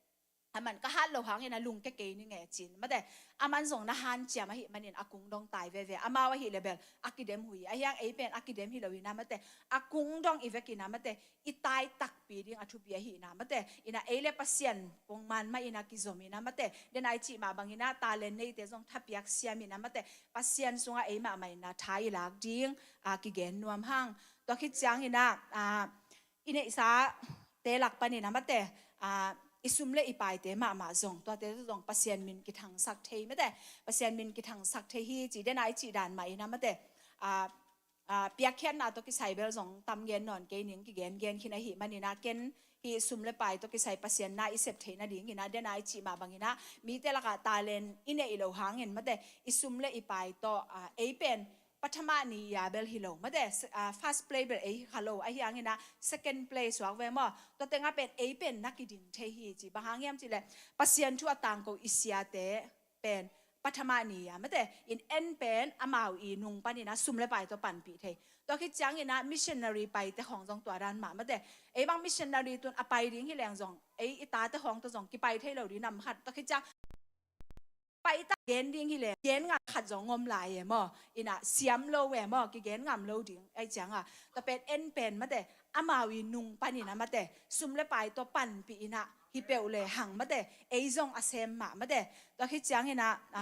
aman ka hat lo hangin ah lungke kei ning e ci in mate, aman zong na hanciam ahih manin a kung dong tai veve. Amau ahih leh bel a kidem uh hi, ahi hang ei pen a kidem hi lo in ah mate, a kung dong i vekin ah mate, i tai takpi ding a thupi ahihna mate. In ah ei le Pasian pongman mah in ah kizom in ah mate, den a i cih mah bangin ah talent neite zong thapiak siam in ah mate, Pasian sungah ei mahmah in ah tha i lak ding, a, kigen nuam hang. Tua khit ciangin ah, a, i neihsate lak panin ah mate, a, i sum le i paite mahmah zong, tuate zong Pasian min kithangsak thei mate, Pasian min kithangsak thei hi ci, den a i cih dan mah in ah mate, a, a, piakkhiatna tawh kisai bel zong tam gen nawn kei ning, kigen gen khin ahih manin ah ken hih sum le pai tawh kisai Pasian na i sep theih nadingin ah, den a i cih mah bangin ah mite lakah talent i neih loh hangin mate, i sum le i pai tawh, a, ei pen pathama ni a bel hi lo mate, s-, a, first place bel ei hi kha lo, ahi hangin ah second place suak ve maw. Tua tengah pen ei pen na kiding thei hi ci. Bang hang hiam cih leh Pasian thu a tangko i siate pen pathama ni a mate, in en pen amau i nung panin ah sum le pai tawh panpih thei. Tua khit ciangin ah missionary paite khawng zong tua dan mah mate. Ei bang missionary tun a pai ding hi leng zong, ei i tate khawng tawh zong kipai thei lo ding nam khat. Tua khit ciang pai tak gen ding hi leng, gen ngam khat zong om lai e maw. In ah siam lo e maw, kigen ngam lo ding. Ahih ciang ah tua pen en pen mate, amau i nung panin ah mate, sum le pai tawh panpih in ah hi peuh le hang mate, ei zong a sem mah mate. Tua khit ciangin ah, a,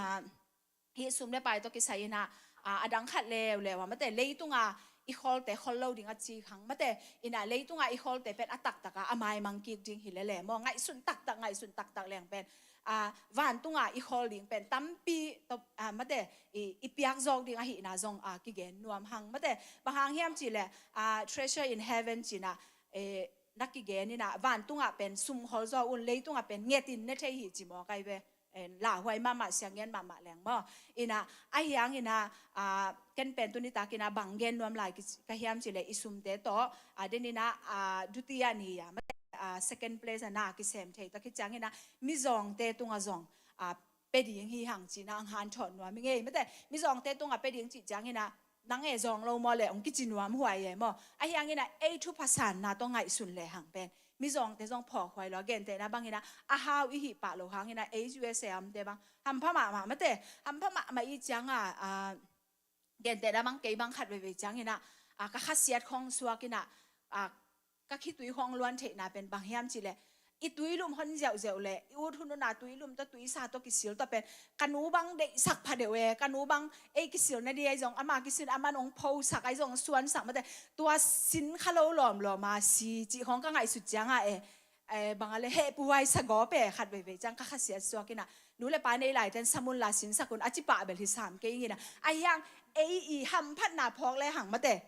hih sum le pai tawh kisai in ah, a, a dang khat leuleu ah mate, leitung a i khawlte khol lo ding a ci khang mate. In ah leitung a i khawlte pen a taktak a a maimang kik ding hi lele maw, ngaihsun taktak, ngaihsun taktak leng pen, a, vantung a i khawl ding pen tampi tawh, a, mate, i, i piak zawk ding ahihna zong, a, kigen nuam hang mate. Bang hang hiam cih leh, a, treasure in heaven ci in ah, e, na kigen in ah, vantung ah pen sum khol zaw un, leitung ah pen nget in ne thei hi ci maw kai ve. En, lauhuai mahmah, siang ngen mahmah leng maw. In ah, ahi hangin ah, a, ken pen tuni takin ah bang gen nuam lai ki-, ka hiam cih leh i sumte tawh, a, den in ah, a, dutiya ni a, mate, a, second place a na kisem thei. Tua khit ciangin ah mizawngte tungah zong, a, pe ding hi hang ci in ah hong hanthawn nuam ing ei mate. Mizawngte tungah pe ding cih ciangin ah nang e zawng lo maw leh hong kici nuam huai e maw. Ahi hangin ah ei thupha sanna tawh ngaihsun le hang pen mizawngte zong phawk huai lo. Gentehna bangin ah a hau i hih pah lo hangin ah ei U S A a omte bang hampha mahmah mate, hampha mahmah i ciang ah, a, gentehna bang kei bang khat veivei ciangin ah, a, ka khasiat khawng suak in ah, a, ka khitui khawng luan theihna pen bang hiam cih leh i tuilum hon ziauziau leh i ut hunhun a tuilum tawh tuisa tawh kisil tawh pen ka nu bang deihsak pha deuh e, ka nu bang ei kisil na di ahi zong, ama kisil aman hong phosak ahi zong, suansak mate, tua sin kha lo lawmlawm a si cih khawng ka ngaihsut ciang ah e, e, bang a le hehpihhuai sa gawp e, khat veivei ciang ka khasiat suak in ah nu le pa nei laiten sam un la sinsak un a ci pah bel hi sam kei ing in ah. Ahi hang ei i hamphatna phawk le hang mate,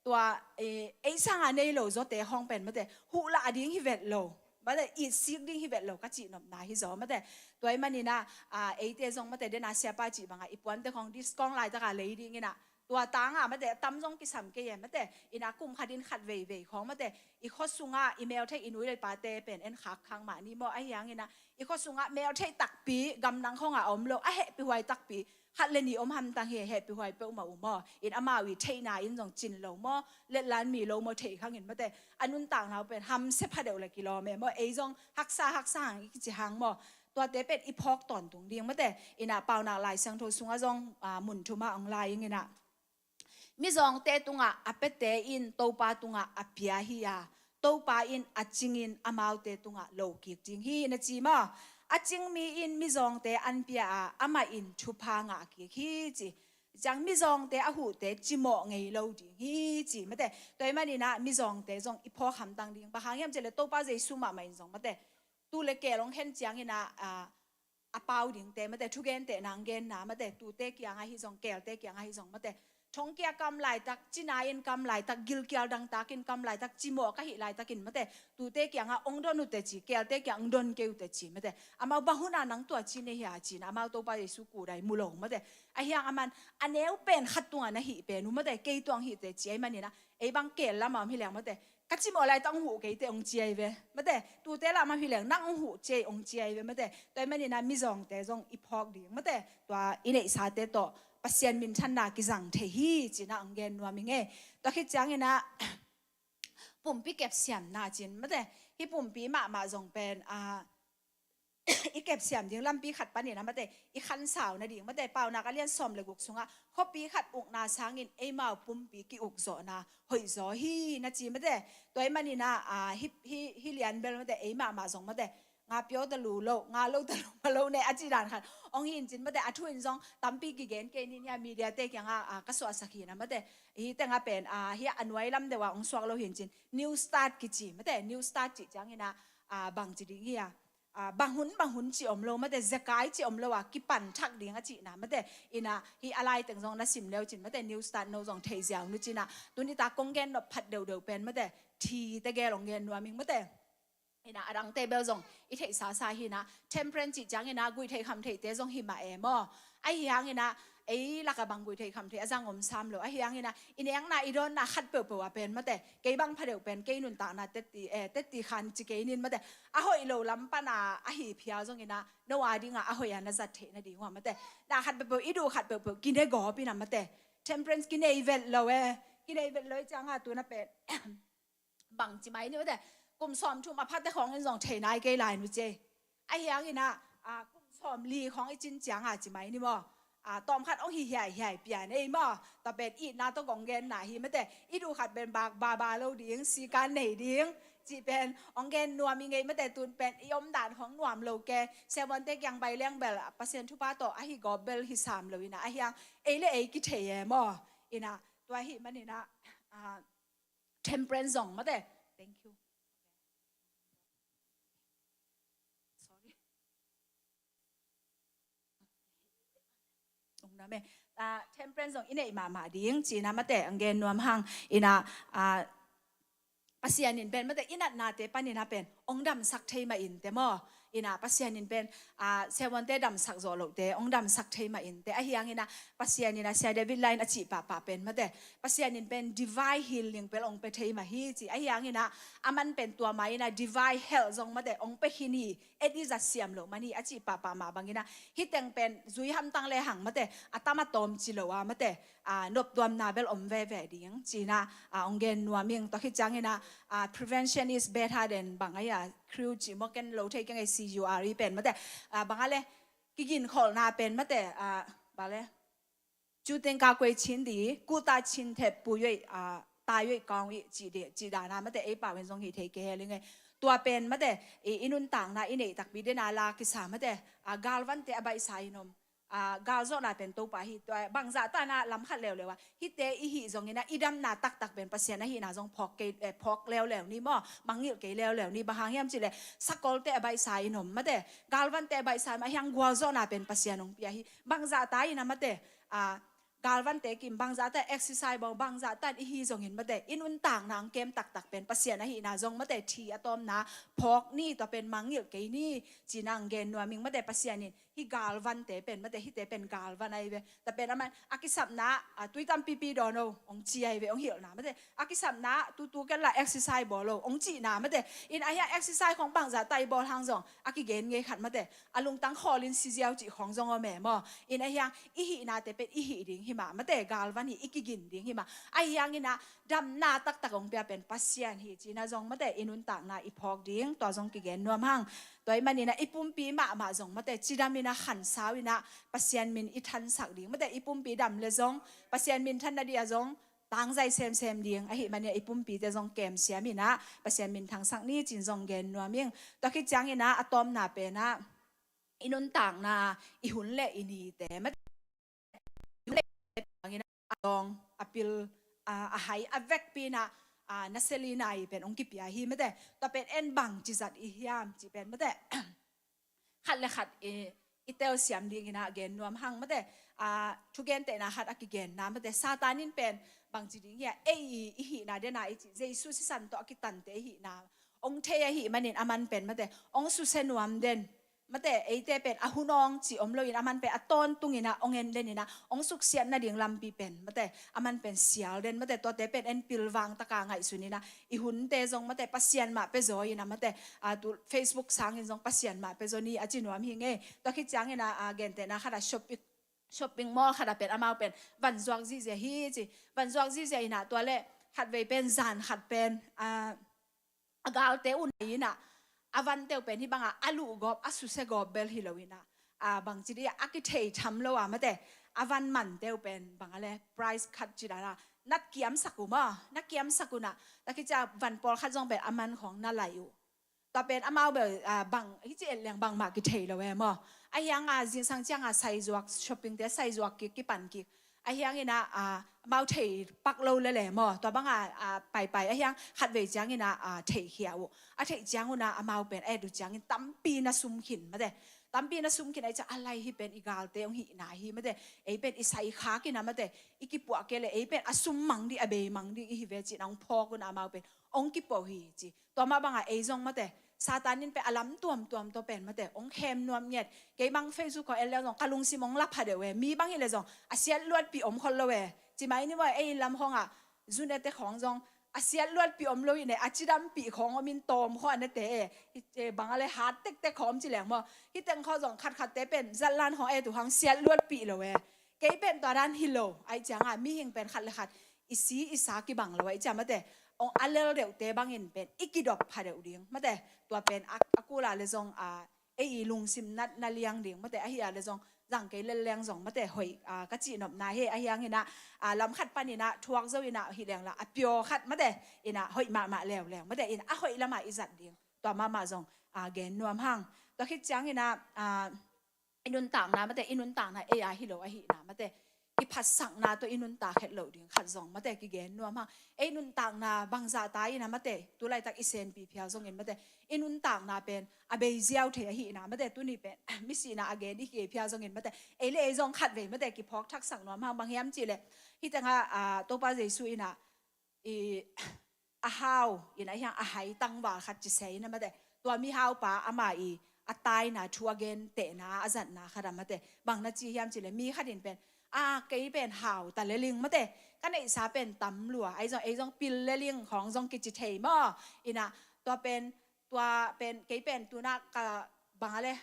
tua, eh, ei sanga nei lo zawte khawng pen mate, huhlah ding hi vet lo, mate, itsik ding hi vet lo ka cihnopna hi zaw mate. Tua ahih manin ah, ah, eite zong mate, den a siapa cih bangah i puante khawng discount laitaka lei dingin ah, tua tangah mate, a tam zong kisam kei e mate, in ah kum khatin khat veivei khawng mate, i khua sungah i meltheih i nu i pate pen en khak khak mah ni maw, ahi hangin ah, i khua sungah meltheih takpi, gamdang khawngah a om lo, a hehpihhuai takpi, khat le nih om hamtang hi, hehpihhuai peuhmah uh maw. In amau i theihna in zong cin lo maw, letlanmi lo maw, theih khangin mate, a nuntakna uh pen hamsia pha deuh le kilawm e maw, ei zong haksa haksa hang i kici hang maw. Tuate pen i phawk tawntung ding mate, in ah Paunak Lai Siangtho sungah zong, ah, mun thum ah hong la ing in ah, mizawngte tungah a piate in Topa tungah a pia hi a, Topa in a cingin amaute tungah lo kik ding hi na ci maw. A cing mi in mizawngte an pia a, amah in thupha ngah kik hi ci. Ciang mizawngte a huhte cimawh ngei lo ding hi ci mate. Tua ahih manin ah mizawngte zong i phawk hamtang ding, bang hang hiam cih leh Topa Jesu mahmah in zong mate, tuu le keel hong khen ciangin ah, ah, a pau dingte mate, thugentehna hong genna mate, tuute kiangah hi zong, keelte kiangah hi zong mate, thongkia kam laitak, cina in kam laitak, gilkial dangtak in kam laitak, cimawh ka hih laitakin mate, tuute kiangah hong don uh teci, keelte kiang hong don kei uh teci mate. Amau bang hun ah nang tua ci nei hia ci-in ah, amau Topa Jesu kudai mu lo mate. Ahi hang aman a neu pen khat tungah na hih pen uh mate, kei tua hong hih teci ahih manin ah, ei bang keel lamah om hi leng mate, ka cimawh laitak hong huh kei teh hong ci ahi ve mate, tuute lamah hi leng nang hong huh ci ahi, hong ci ahi ve mate. Tua ahih manin ah mizawngte zong i phawk ding mate, tua i neihsate tawh Pasian minthanna kizang thei hi ci-in ah hong gen nuam ing e. Tua khit ciangin ah pumpi kepsiamna ci-in mate, hih pumpi mahmah zong pen, ah, i kepsiam ding lampi khat panin ah mate, i khansau nading mate, Paunak a lian sawm le guk sungah khuapi khat ukna sangin eimau pumpi ki-ukzawhna hoihzaw hi na ci mate. Tua ahih manin ah, ah, hih, hih, hih lian bel mate, ei mahmah zong mate, nga pio ta lu lo, nga lo ta lu ma lo ne a cih dan khat hong hi in cin mate, a thu in zong tampi kigen kei ning hi a, media-te kiangah, ah, ka suahsak hi na mate. Hih tengah pen, ah, hih a nuai lam deuh ah hong suak lo hi in cin, New Start kici mate, New Start cih ciangin ah, ah, bang ci ding hi a, ah, bang hun bang hun cih om lo mate, zekai cih om lo a, kipan thak ding a cihna mate. In ah hih a laiteng zong na sim le uh cin mate, New Start no zong thei ziau ni cin ah, tuni ta kong gen nop phat deuhdeuh pen mate, thite gel hong gen nuam ing mate. In ah a dangte bel zong i theihsa sa hi na, temperance cih ciangin ah guihtheih khamtheihte zong hi mah e maw. Ahi hangin ah ei lakah bang guihtheih khamtheih a zang om sam lo. Ahi hangin ah i nekna i dawnna khat peuhpeuh ah pen mate, kei bang pha deuh pen kei nuntakna tetti, eh, tetti khan ci kei ning mate, a hoih lo lam pan a ahi phial zongin ah no a dingah a hoih a na zat theih nading uh ah mate, na khat peuhpeuh, i duh khat peuhpeuh kine gawp in ah mate, temperance kinei vet lo e. Kinei vet lo i ciangah tu na pen bang ci mai ni mate, kum sawmthum a phate khawng in zong thei nai kei lai nu ci. Ahi hangin ah, ah, kum sawmli khawng i cin ciangah ci mai ni maw. Ah, tawmkhat hong hi hiaihiai pian ei maw. Tua pen itna tawh kong genna hi mate, i duh khat pen bak baba lo ding, sikan nei ding cih pen hong gen nuam ing ei mate. Tun pen i omdan khawng nuam lo ke, servante kiang bai leng bel Pasian thupha tawh ahi gawp bel hi sam lo in ah, ahi hang ei le ei kithei e maw. In ah tua ahih manin ah, ah, temperance zong mate. Thank you. Sorry. Ung na me. Ah, temperance zong i neih mahmah ding ci-in ah mate, hong gen nuam hang. In ah, ah, Pasian in pen mate, i natnate panin ah pen hong damsak thei mah in teh maw. In ah Pasian in pen, ah, servante damsak zawh lohte hong damsak thei mah in teh. Ahi hangin ah Pasian in ah Sia David Lai in a cih pahpah pen mate, Pasian in pen divine healing pen hong pia thei mah hi ci. Ahi hangin ah aman pen tua mah in ah divine health zong mate hong pia khin hi. Edi zat siam loh man hi a cih pahpah mah bangin ah, hih teng pen zui hamtang le hang mate, a tam a tawm ci lo a mate, ah, noptuamna bel om veve ding ci-in ah, ah, hong gen nuam ing. Tua khit ciangin ah, ah, prevention is better than bang a, ah, cure ci maw, ken lo thei keng ei, C U R E pen mate, ah, bang a le, kiginkholhna pen mate, ah, bang le, 注定高贵情敌，孤单情敌不愿啊，大越高一 ci de, ci dan a mate, ei pau in zong hi thei kei hi ling e. Tua pen mate, i, i nuntakna i neih takpi den a la kisa mate, ah, galvante a baihsa in om, ah, galzawhna pen Topa hi. Tua bangzah tan a lam khat leuleu a, hihte i hih zongin ah i damna taktak pen Pasian ahihna zong phawk kei, eh, phawk leuleu ni maw, mangngilh kei leuleu ni. Bang hang hiam cih leh sakolte a baihsa in om mate, galvante a baihsa in om, ahi hang gualzawhna pen Pasian hong pia hi. Bangzah ta in ah mate, ah, Galvante kim bangzah tan exercise bawl, bangzah tan i hi zongin mate, i nuntakna hong kem taktak pen Pasian ahihna zong mate, thi a tawpna phawk ni, tua pen mangngilh kei ni ci-in hong gen nuam ing mate. Pasian in hih galvante pen mate, hihte pen galvan ahi ve. Tua pen aman a kisapna, a, tui tampipi dawn o hong ci ahi ve, hong hilhna mate. A kisapna tutu ken la exercise bawl o hong cihna mate. In ahi hang exercise khawng bangzah tan i bawl hang zong a kigen ngei khat mate, a lungtang khawlin si ziau cih khawng zong om e maw. In ahi hang i hihnate pen i hih ding hi mah mate, galvan hi, i kigin ding hi mah. Ahi hangin ah damna taktak hong pia pen Pasian hi ci-in ah zong mate, i nuntakna i phawk ding, tua zong kigen nuam hang. Tua ahih manin ah i pumpi mahmah zong mate, cidamin ah khansau in ah Pasian min i thansak ding mate. I pumpi dam leh zong Pasian min thanna ding ah zong tangzai semsem ding ahih manin ah i pumpite zong kemsiam in ah Pasian min thangsak ni ci-in zong gen nuam ing. Tua khit ciangin ah a tawpna pen ah i nuntakna, i hun leh i nite mate, i hun leh i nite bangin ah a dawng, a pil, a, a hai, a vekpi in ah, a, na seli nai pen hong kipia hi mate. Tua pen en bangci zat i hiam cih pen mate, khat leh khat i, i telsiam dingin ah gen nuam hang mate. A, thugentehna khat a kigenna mate, Satan in pen bangci ding hia, ei i, i hihna den ah i cih, Jesu sisan tawh a kitante i hihna hong thei ahih manin aman pen mate, hong susia nuam den mate, eite pen a hun awng cih om loin aman pen a tawntungin ah hong en den in ah hong suksiat nading lampi pen mate, aman pen sial den mate. Tuate pen en pilvang taka ngaihsun in ah i hunte zong mate Pasian mah pia zaw in ah mate, a, tu Facebook sangin zong Pasian mah pia zaw ni a ci nuam hi ing e. Tua khit ciangin ah, a, gentehna khat ah shopping, shopping mall khat ah pen amau pen van zuak zihziah hi ci. Van zuak zihziah in ah tua leh khatvei pen zan khat pen, a, a galte uh nai in ah, a vante uh pen hih bang ah a luh gawp, a susia gawp bel hi lo in ah, a, bangci dih ah, a kithei tham lo ah mate, a van mante uh pen bang ah leh price khat ci dan ah na kiamsak uh maw, na kiamsak un ah, tua khit ciang van pawlkhat zong pen a man khawng na lai uh. Tua pen amau bel, a, bang, hih ci et leng bangmah kithei lo e maw. Ahi hang a zingsang ciang a sai zuak, shoppingte sai zuak kik, kipan kik. Ahi hangin ah, a, amau thei pak lo lel e maw. Tua bang a, a, paipai, ahi hang khatvei ciangin ah, a, theihkhia uh. A theih ciang un ah amau pen a et uh ciangin tampi na sum khin mate. Tampi na sum khin ahih ciang a lai, hih pen i galte hong hihna hi mate. Ei pen i sai khak in ah mate, i kipuah kei leh ei pen a sum mang ding, a bei mang ding i hi ve ci-in ah hong phawk un ah amau pen hong kipo hi ci. Tua mah bang ah ei zong mate, Satan in pen a lam tuamtuam tawh pen mate hong khem nuam ngiat. Kei bang Facebook khawng en leng zong ka lungsim hong la pha deuh e. Mi bang hi leh zong a siat luatpih om khol lo e. Ci mai ni maw, ei lam khawng ah, zunete khawng zong a siat luatpih om lo in e, a cidampih khawng om in tawm khawng a nete e. Hih, e, bang ah leh hat tektek khawng om ci leng maw. Hih teng khawng zong khatkhatte pen zatlan khawng et uh hang siat luatpih lo e. Kei pen tua dan hi lo, ahih ciang a mihing pen khat leh khat i si i sa kibang lo ahih ciang mate, hong a lel deuhte bangin pen i kidop pha deuh ding mate. Tua pen a, a kul a leh zong, a, ei i lungsim na, na liang ding mate, ahi a leh zong zang kei lel leng zong mate hoih, a, ka cihnopna hi. Ahi hangin ah, a, lam khat panin ah thuak zo in ah hih leng la a pure khat mate in ah hoih mahmah leuleu mate in a hoih lam ah i zat ding, tua mahmah zong, a, gen nuam hang. Tua khit ciangin ah, a, i nuntakna mate, i nuntakna ei a hi lo ahihna mate, i phatsakna tawh i nuntak het loh ding khat zong mate kigen nuam hang. Ei nuntakna bangzah ta in ah mate, tu laitak i senpi phial zongin mate, i nuntakna pen a bei ziau thei ahihna mate, tuni pen misihna a gen i kei phial zongin mate, ei leh ei zong khatvei mate kiphawk thaksak nuam hang. Bang hiam cih leh hih teng ah, a, Topa Jesu in ah i, a hau in ah, ahi hang a hai tangval khat ci se in ah mate, tua mihaupa ama i a taina thu a gentehna a zatna khat ah mate, bang na ci hiam cih leh mi khat in pen, a, kei pen hau ta lel ing mate, ka neihsa pen tam lua, ahi zong ei zong pil lel ing khawng zong kici thei maw. In ah tua pen, tua pen, kei pen tu-in ah ka, bang ah leh,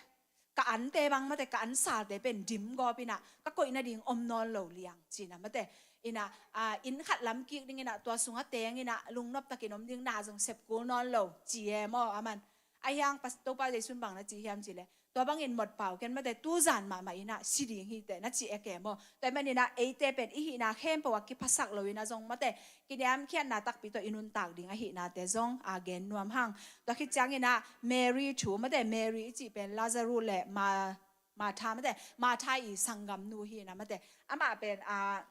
ka ante bang mate, ka ansalte pen dim gawp in ah ka koih nading om nawn lo liang ci-in ah mate. In ah, a, inn khat lam kik ding in ah tua sungah teng in ah lungnop takin om ding, na zong sep kul nawn lo ci e maw aman. Ahi hang Pas-, Topa Jesu in bang na ci hiam cih leh, tua bangin mot pau ken mate, tuzan mahmah in ah si ding hi teh na ci e ke maw. Tua ahih manin ah eite pen i hihna khempeuh ah kiphasak lo in ah zong mate, kiniamkhiatna takpi tawh i nuntak ding ahihnate zong, a, gen nuam hang. Tua khit ciangin ah Mary thu mate, Mary i cih pen Lazarus leh Ma-, Martha mate, Martha i sanggamnu hi in ah mate. Amah pen, a,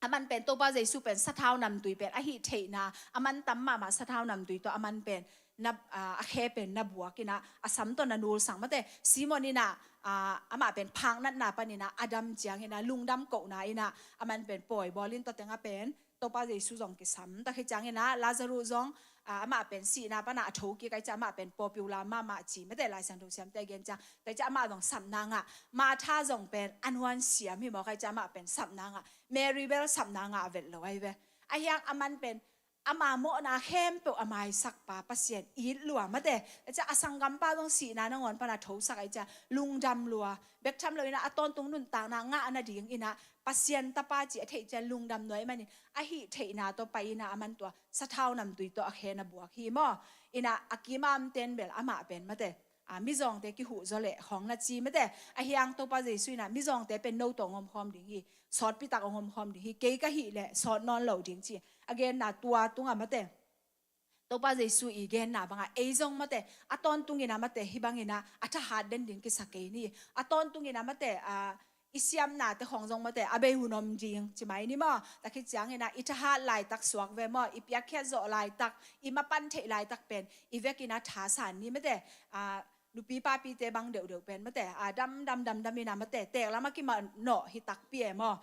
aman pen Topa Jesu pen sathau namtui pen a hih theihna, aman tam mahmah sathau namtui tawh aman pen na, a, a khe pen na buak in ah, a sam tawh na nulsak mate. Simon in ah, a, amah pen phaknatna pan in ah a dam ciangin ah lungdam kohna in ah aman pen pawi bawl in, tua teng ah pen Topa Jesu zong kisam. Tua khit ciangin ah Lazarus zong, a, amah pen sihna pan ah a thokik ahih ciang amah pen popular mahmah ci mate, Lai Siangtho siamte a gen ciang. Tua ahih ciang amah zong sapna ngah. Martha zong pen a nuan siam hi mawk ahih ciang amah pen sapna ngah. Mary bel sapna ngah vet lo ahi ve. Ahi hang aman pen ama mawhna khempeuh a maisakpa Pasian it lua mate. Ahih ciang a sanggampa zong sihna nangawn pan a thosak ahih ciang lungdam lua. Bek tham lo in ah a tawntung nuntakna ngah nading in ah Pasian tapa cih a theih ciang lungdam nuam ahih manin a hih theihna tawh pai in ah aman tua sathau namtui tawh a khe na buak hi maw. In ah a kim a omten bel amah pen mate, a, mizawngte kihuh zaw leh khawng na ci mate. Ahi hang Topa Jesu in ah mizawngte pen no tawh hong omkhawm ding hi, sawtpi tak hong omkhawm ding hi, kei ka hih leh sawt nawn lo ding ci a genna tua tungah mate. Topa Jesu i genna bangah ei zong mate, a tawntung in ah mate, hih bang in ah a thahat den ding kisa kei ni. A tawntung in ah mate, a, i siamnate khawng zong mate, a bei hun om ding ci mai ni maw. Tua khit ciangin ah i thahat laitak suak ve maw, i piakkhiat zawh laitak, i mapan theih laitak pen i vek in ah thasan ni mate. A, nupi papite bang deuhdeuh pen mate, a, dam dam dam dam in ah mate, teek lam ah kimanawh hi takpi e maw.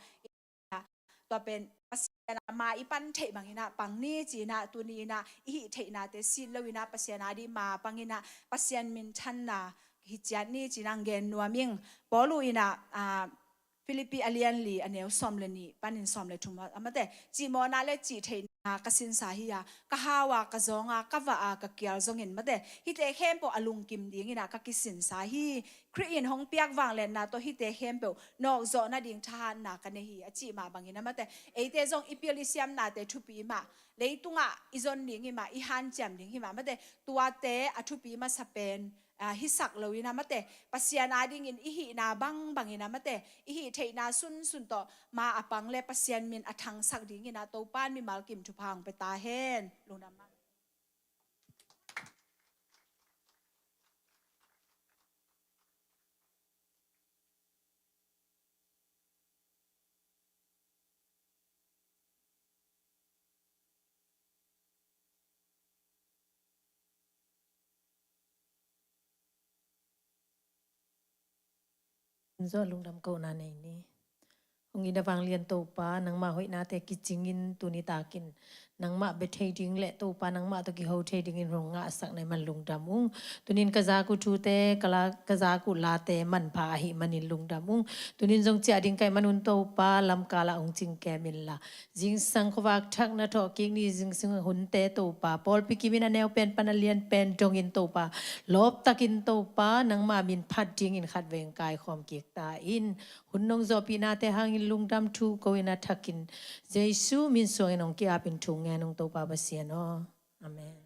Tua pen Pasian a ma i pan theih bang in ah pang ni ci in ah, tuni in ah i hih theihnate sit lo in ah Pasian a ding ma pang in ah Pasian minthanna hi ciat ni ci in ah gen nuam ing. Paulu in ah, a, Philippi a lian li a neu sawm le nih panin sawm le thum ah mate, cihmawhna le cihtheihna ka sinsa hi a, ka hau a, ka zawng a, ka vah a, ka kial zongin mate, hihte khempeuh a lungkim ding in ah ka kisinsa hi. Khrih in hong piak vangliatna tawh hihte khempeuh nawkzawh nading thahatna ka nei hi a cih mah bang in ah mate, eite zong i pil i siamnate thupi mah, leitungah i zon ding hi mah, i hanciam ding hi mah mate, tuate a thupi masa pen, a, hisak lo in ah mate, Pasian a dingin i hihna bangbang in ah mate, i hih theihna sunsun tawh ma a pang le Pasian min a thangsak ding in ah Topa in mimal kim thupha hong pia ta hen. Lungdam mah. Zo lungdam kohna nei ni. Hong it na vanglian Topa, nangmah hoihnate kicingin tuni takin nangmah bia thei ding le Topa nangmah tawh kiho thei dingin hong ngahsak na hih man lungdam ung. Tunin ka zak uh thute, ka la, ka zak uh late manpha ahih manin lungdam ung. Tunin zong ciah ding ka hih manun Topa, lamkal ah hong cingkem inla, zingsang khuavak thak na thawhkik ni, zingsang hunte Topa, pawlpi kimin a neu pen pan a lian pen dongin Topa, lawptakin Topa, nangmah min phat dingin khatvei hong kaikhawm kik ta in. Hun nong zawhpihnate hangin lungdam thu ko in a thakin, Jesu min suangin hong ki-apin thu ngen ung Topa Pasian aw. Amen.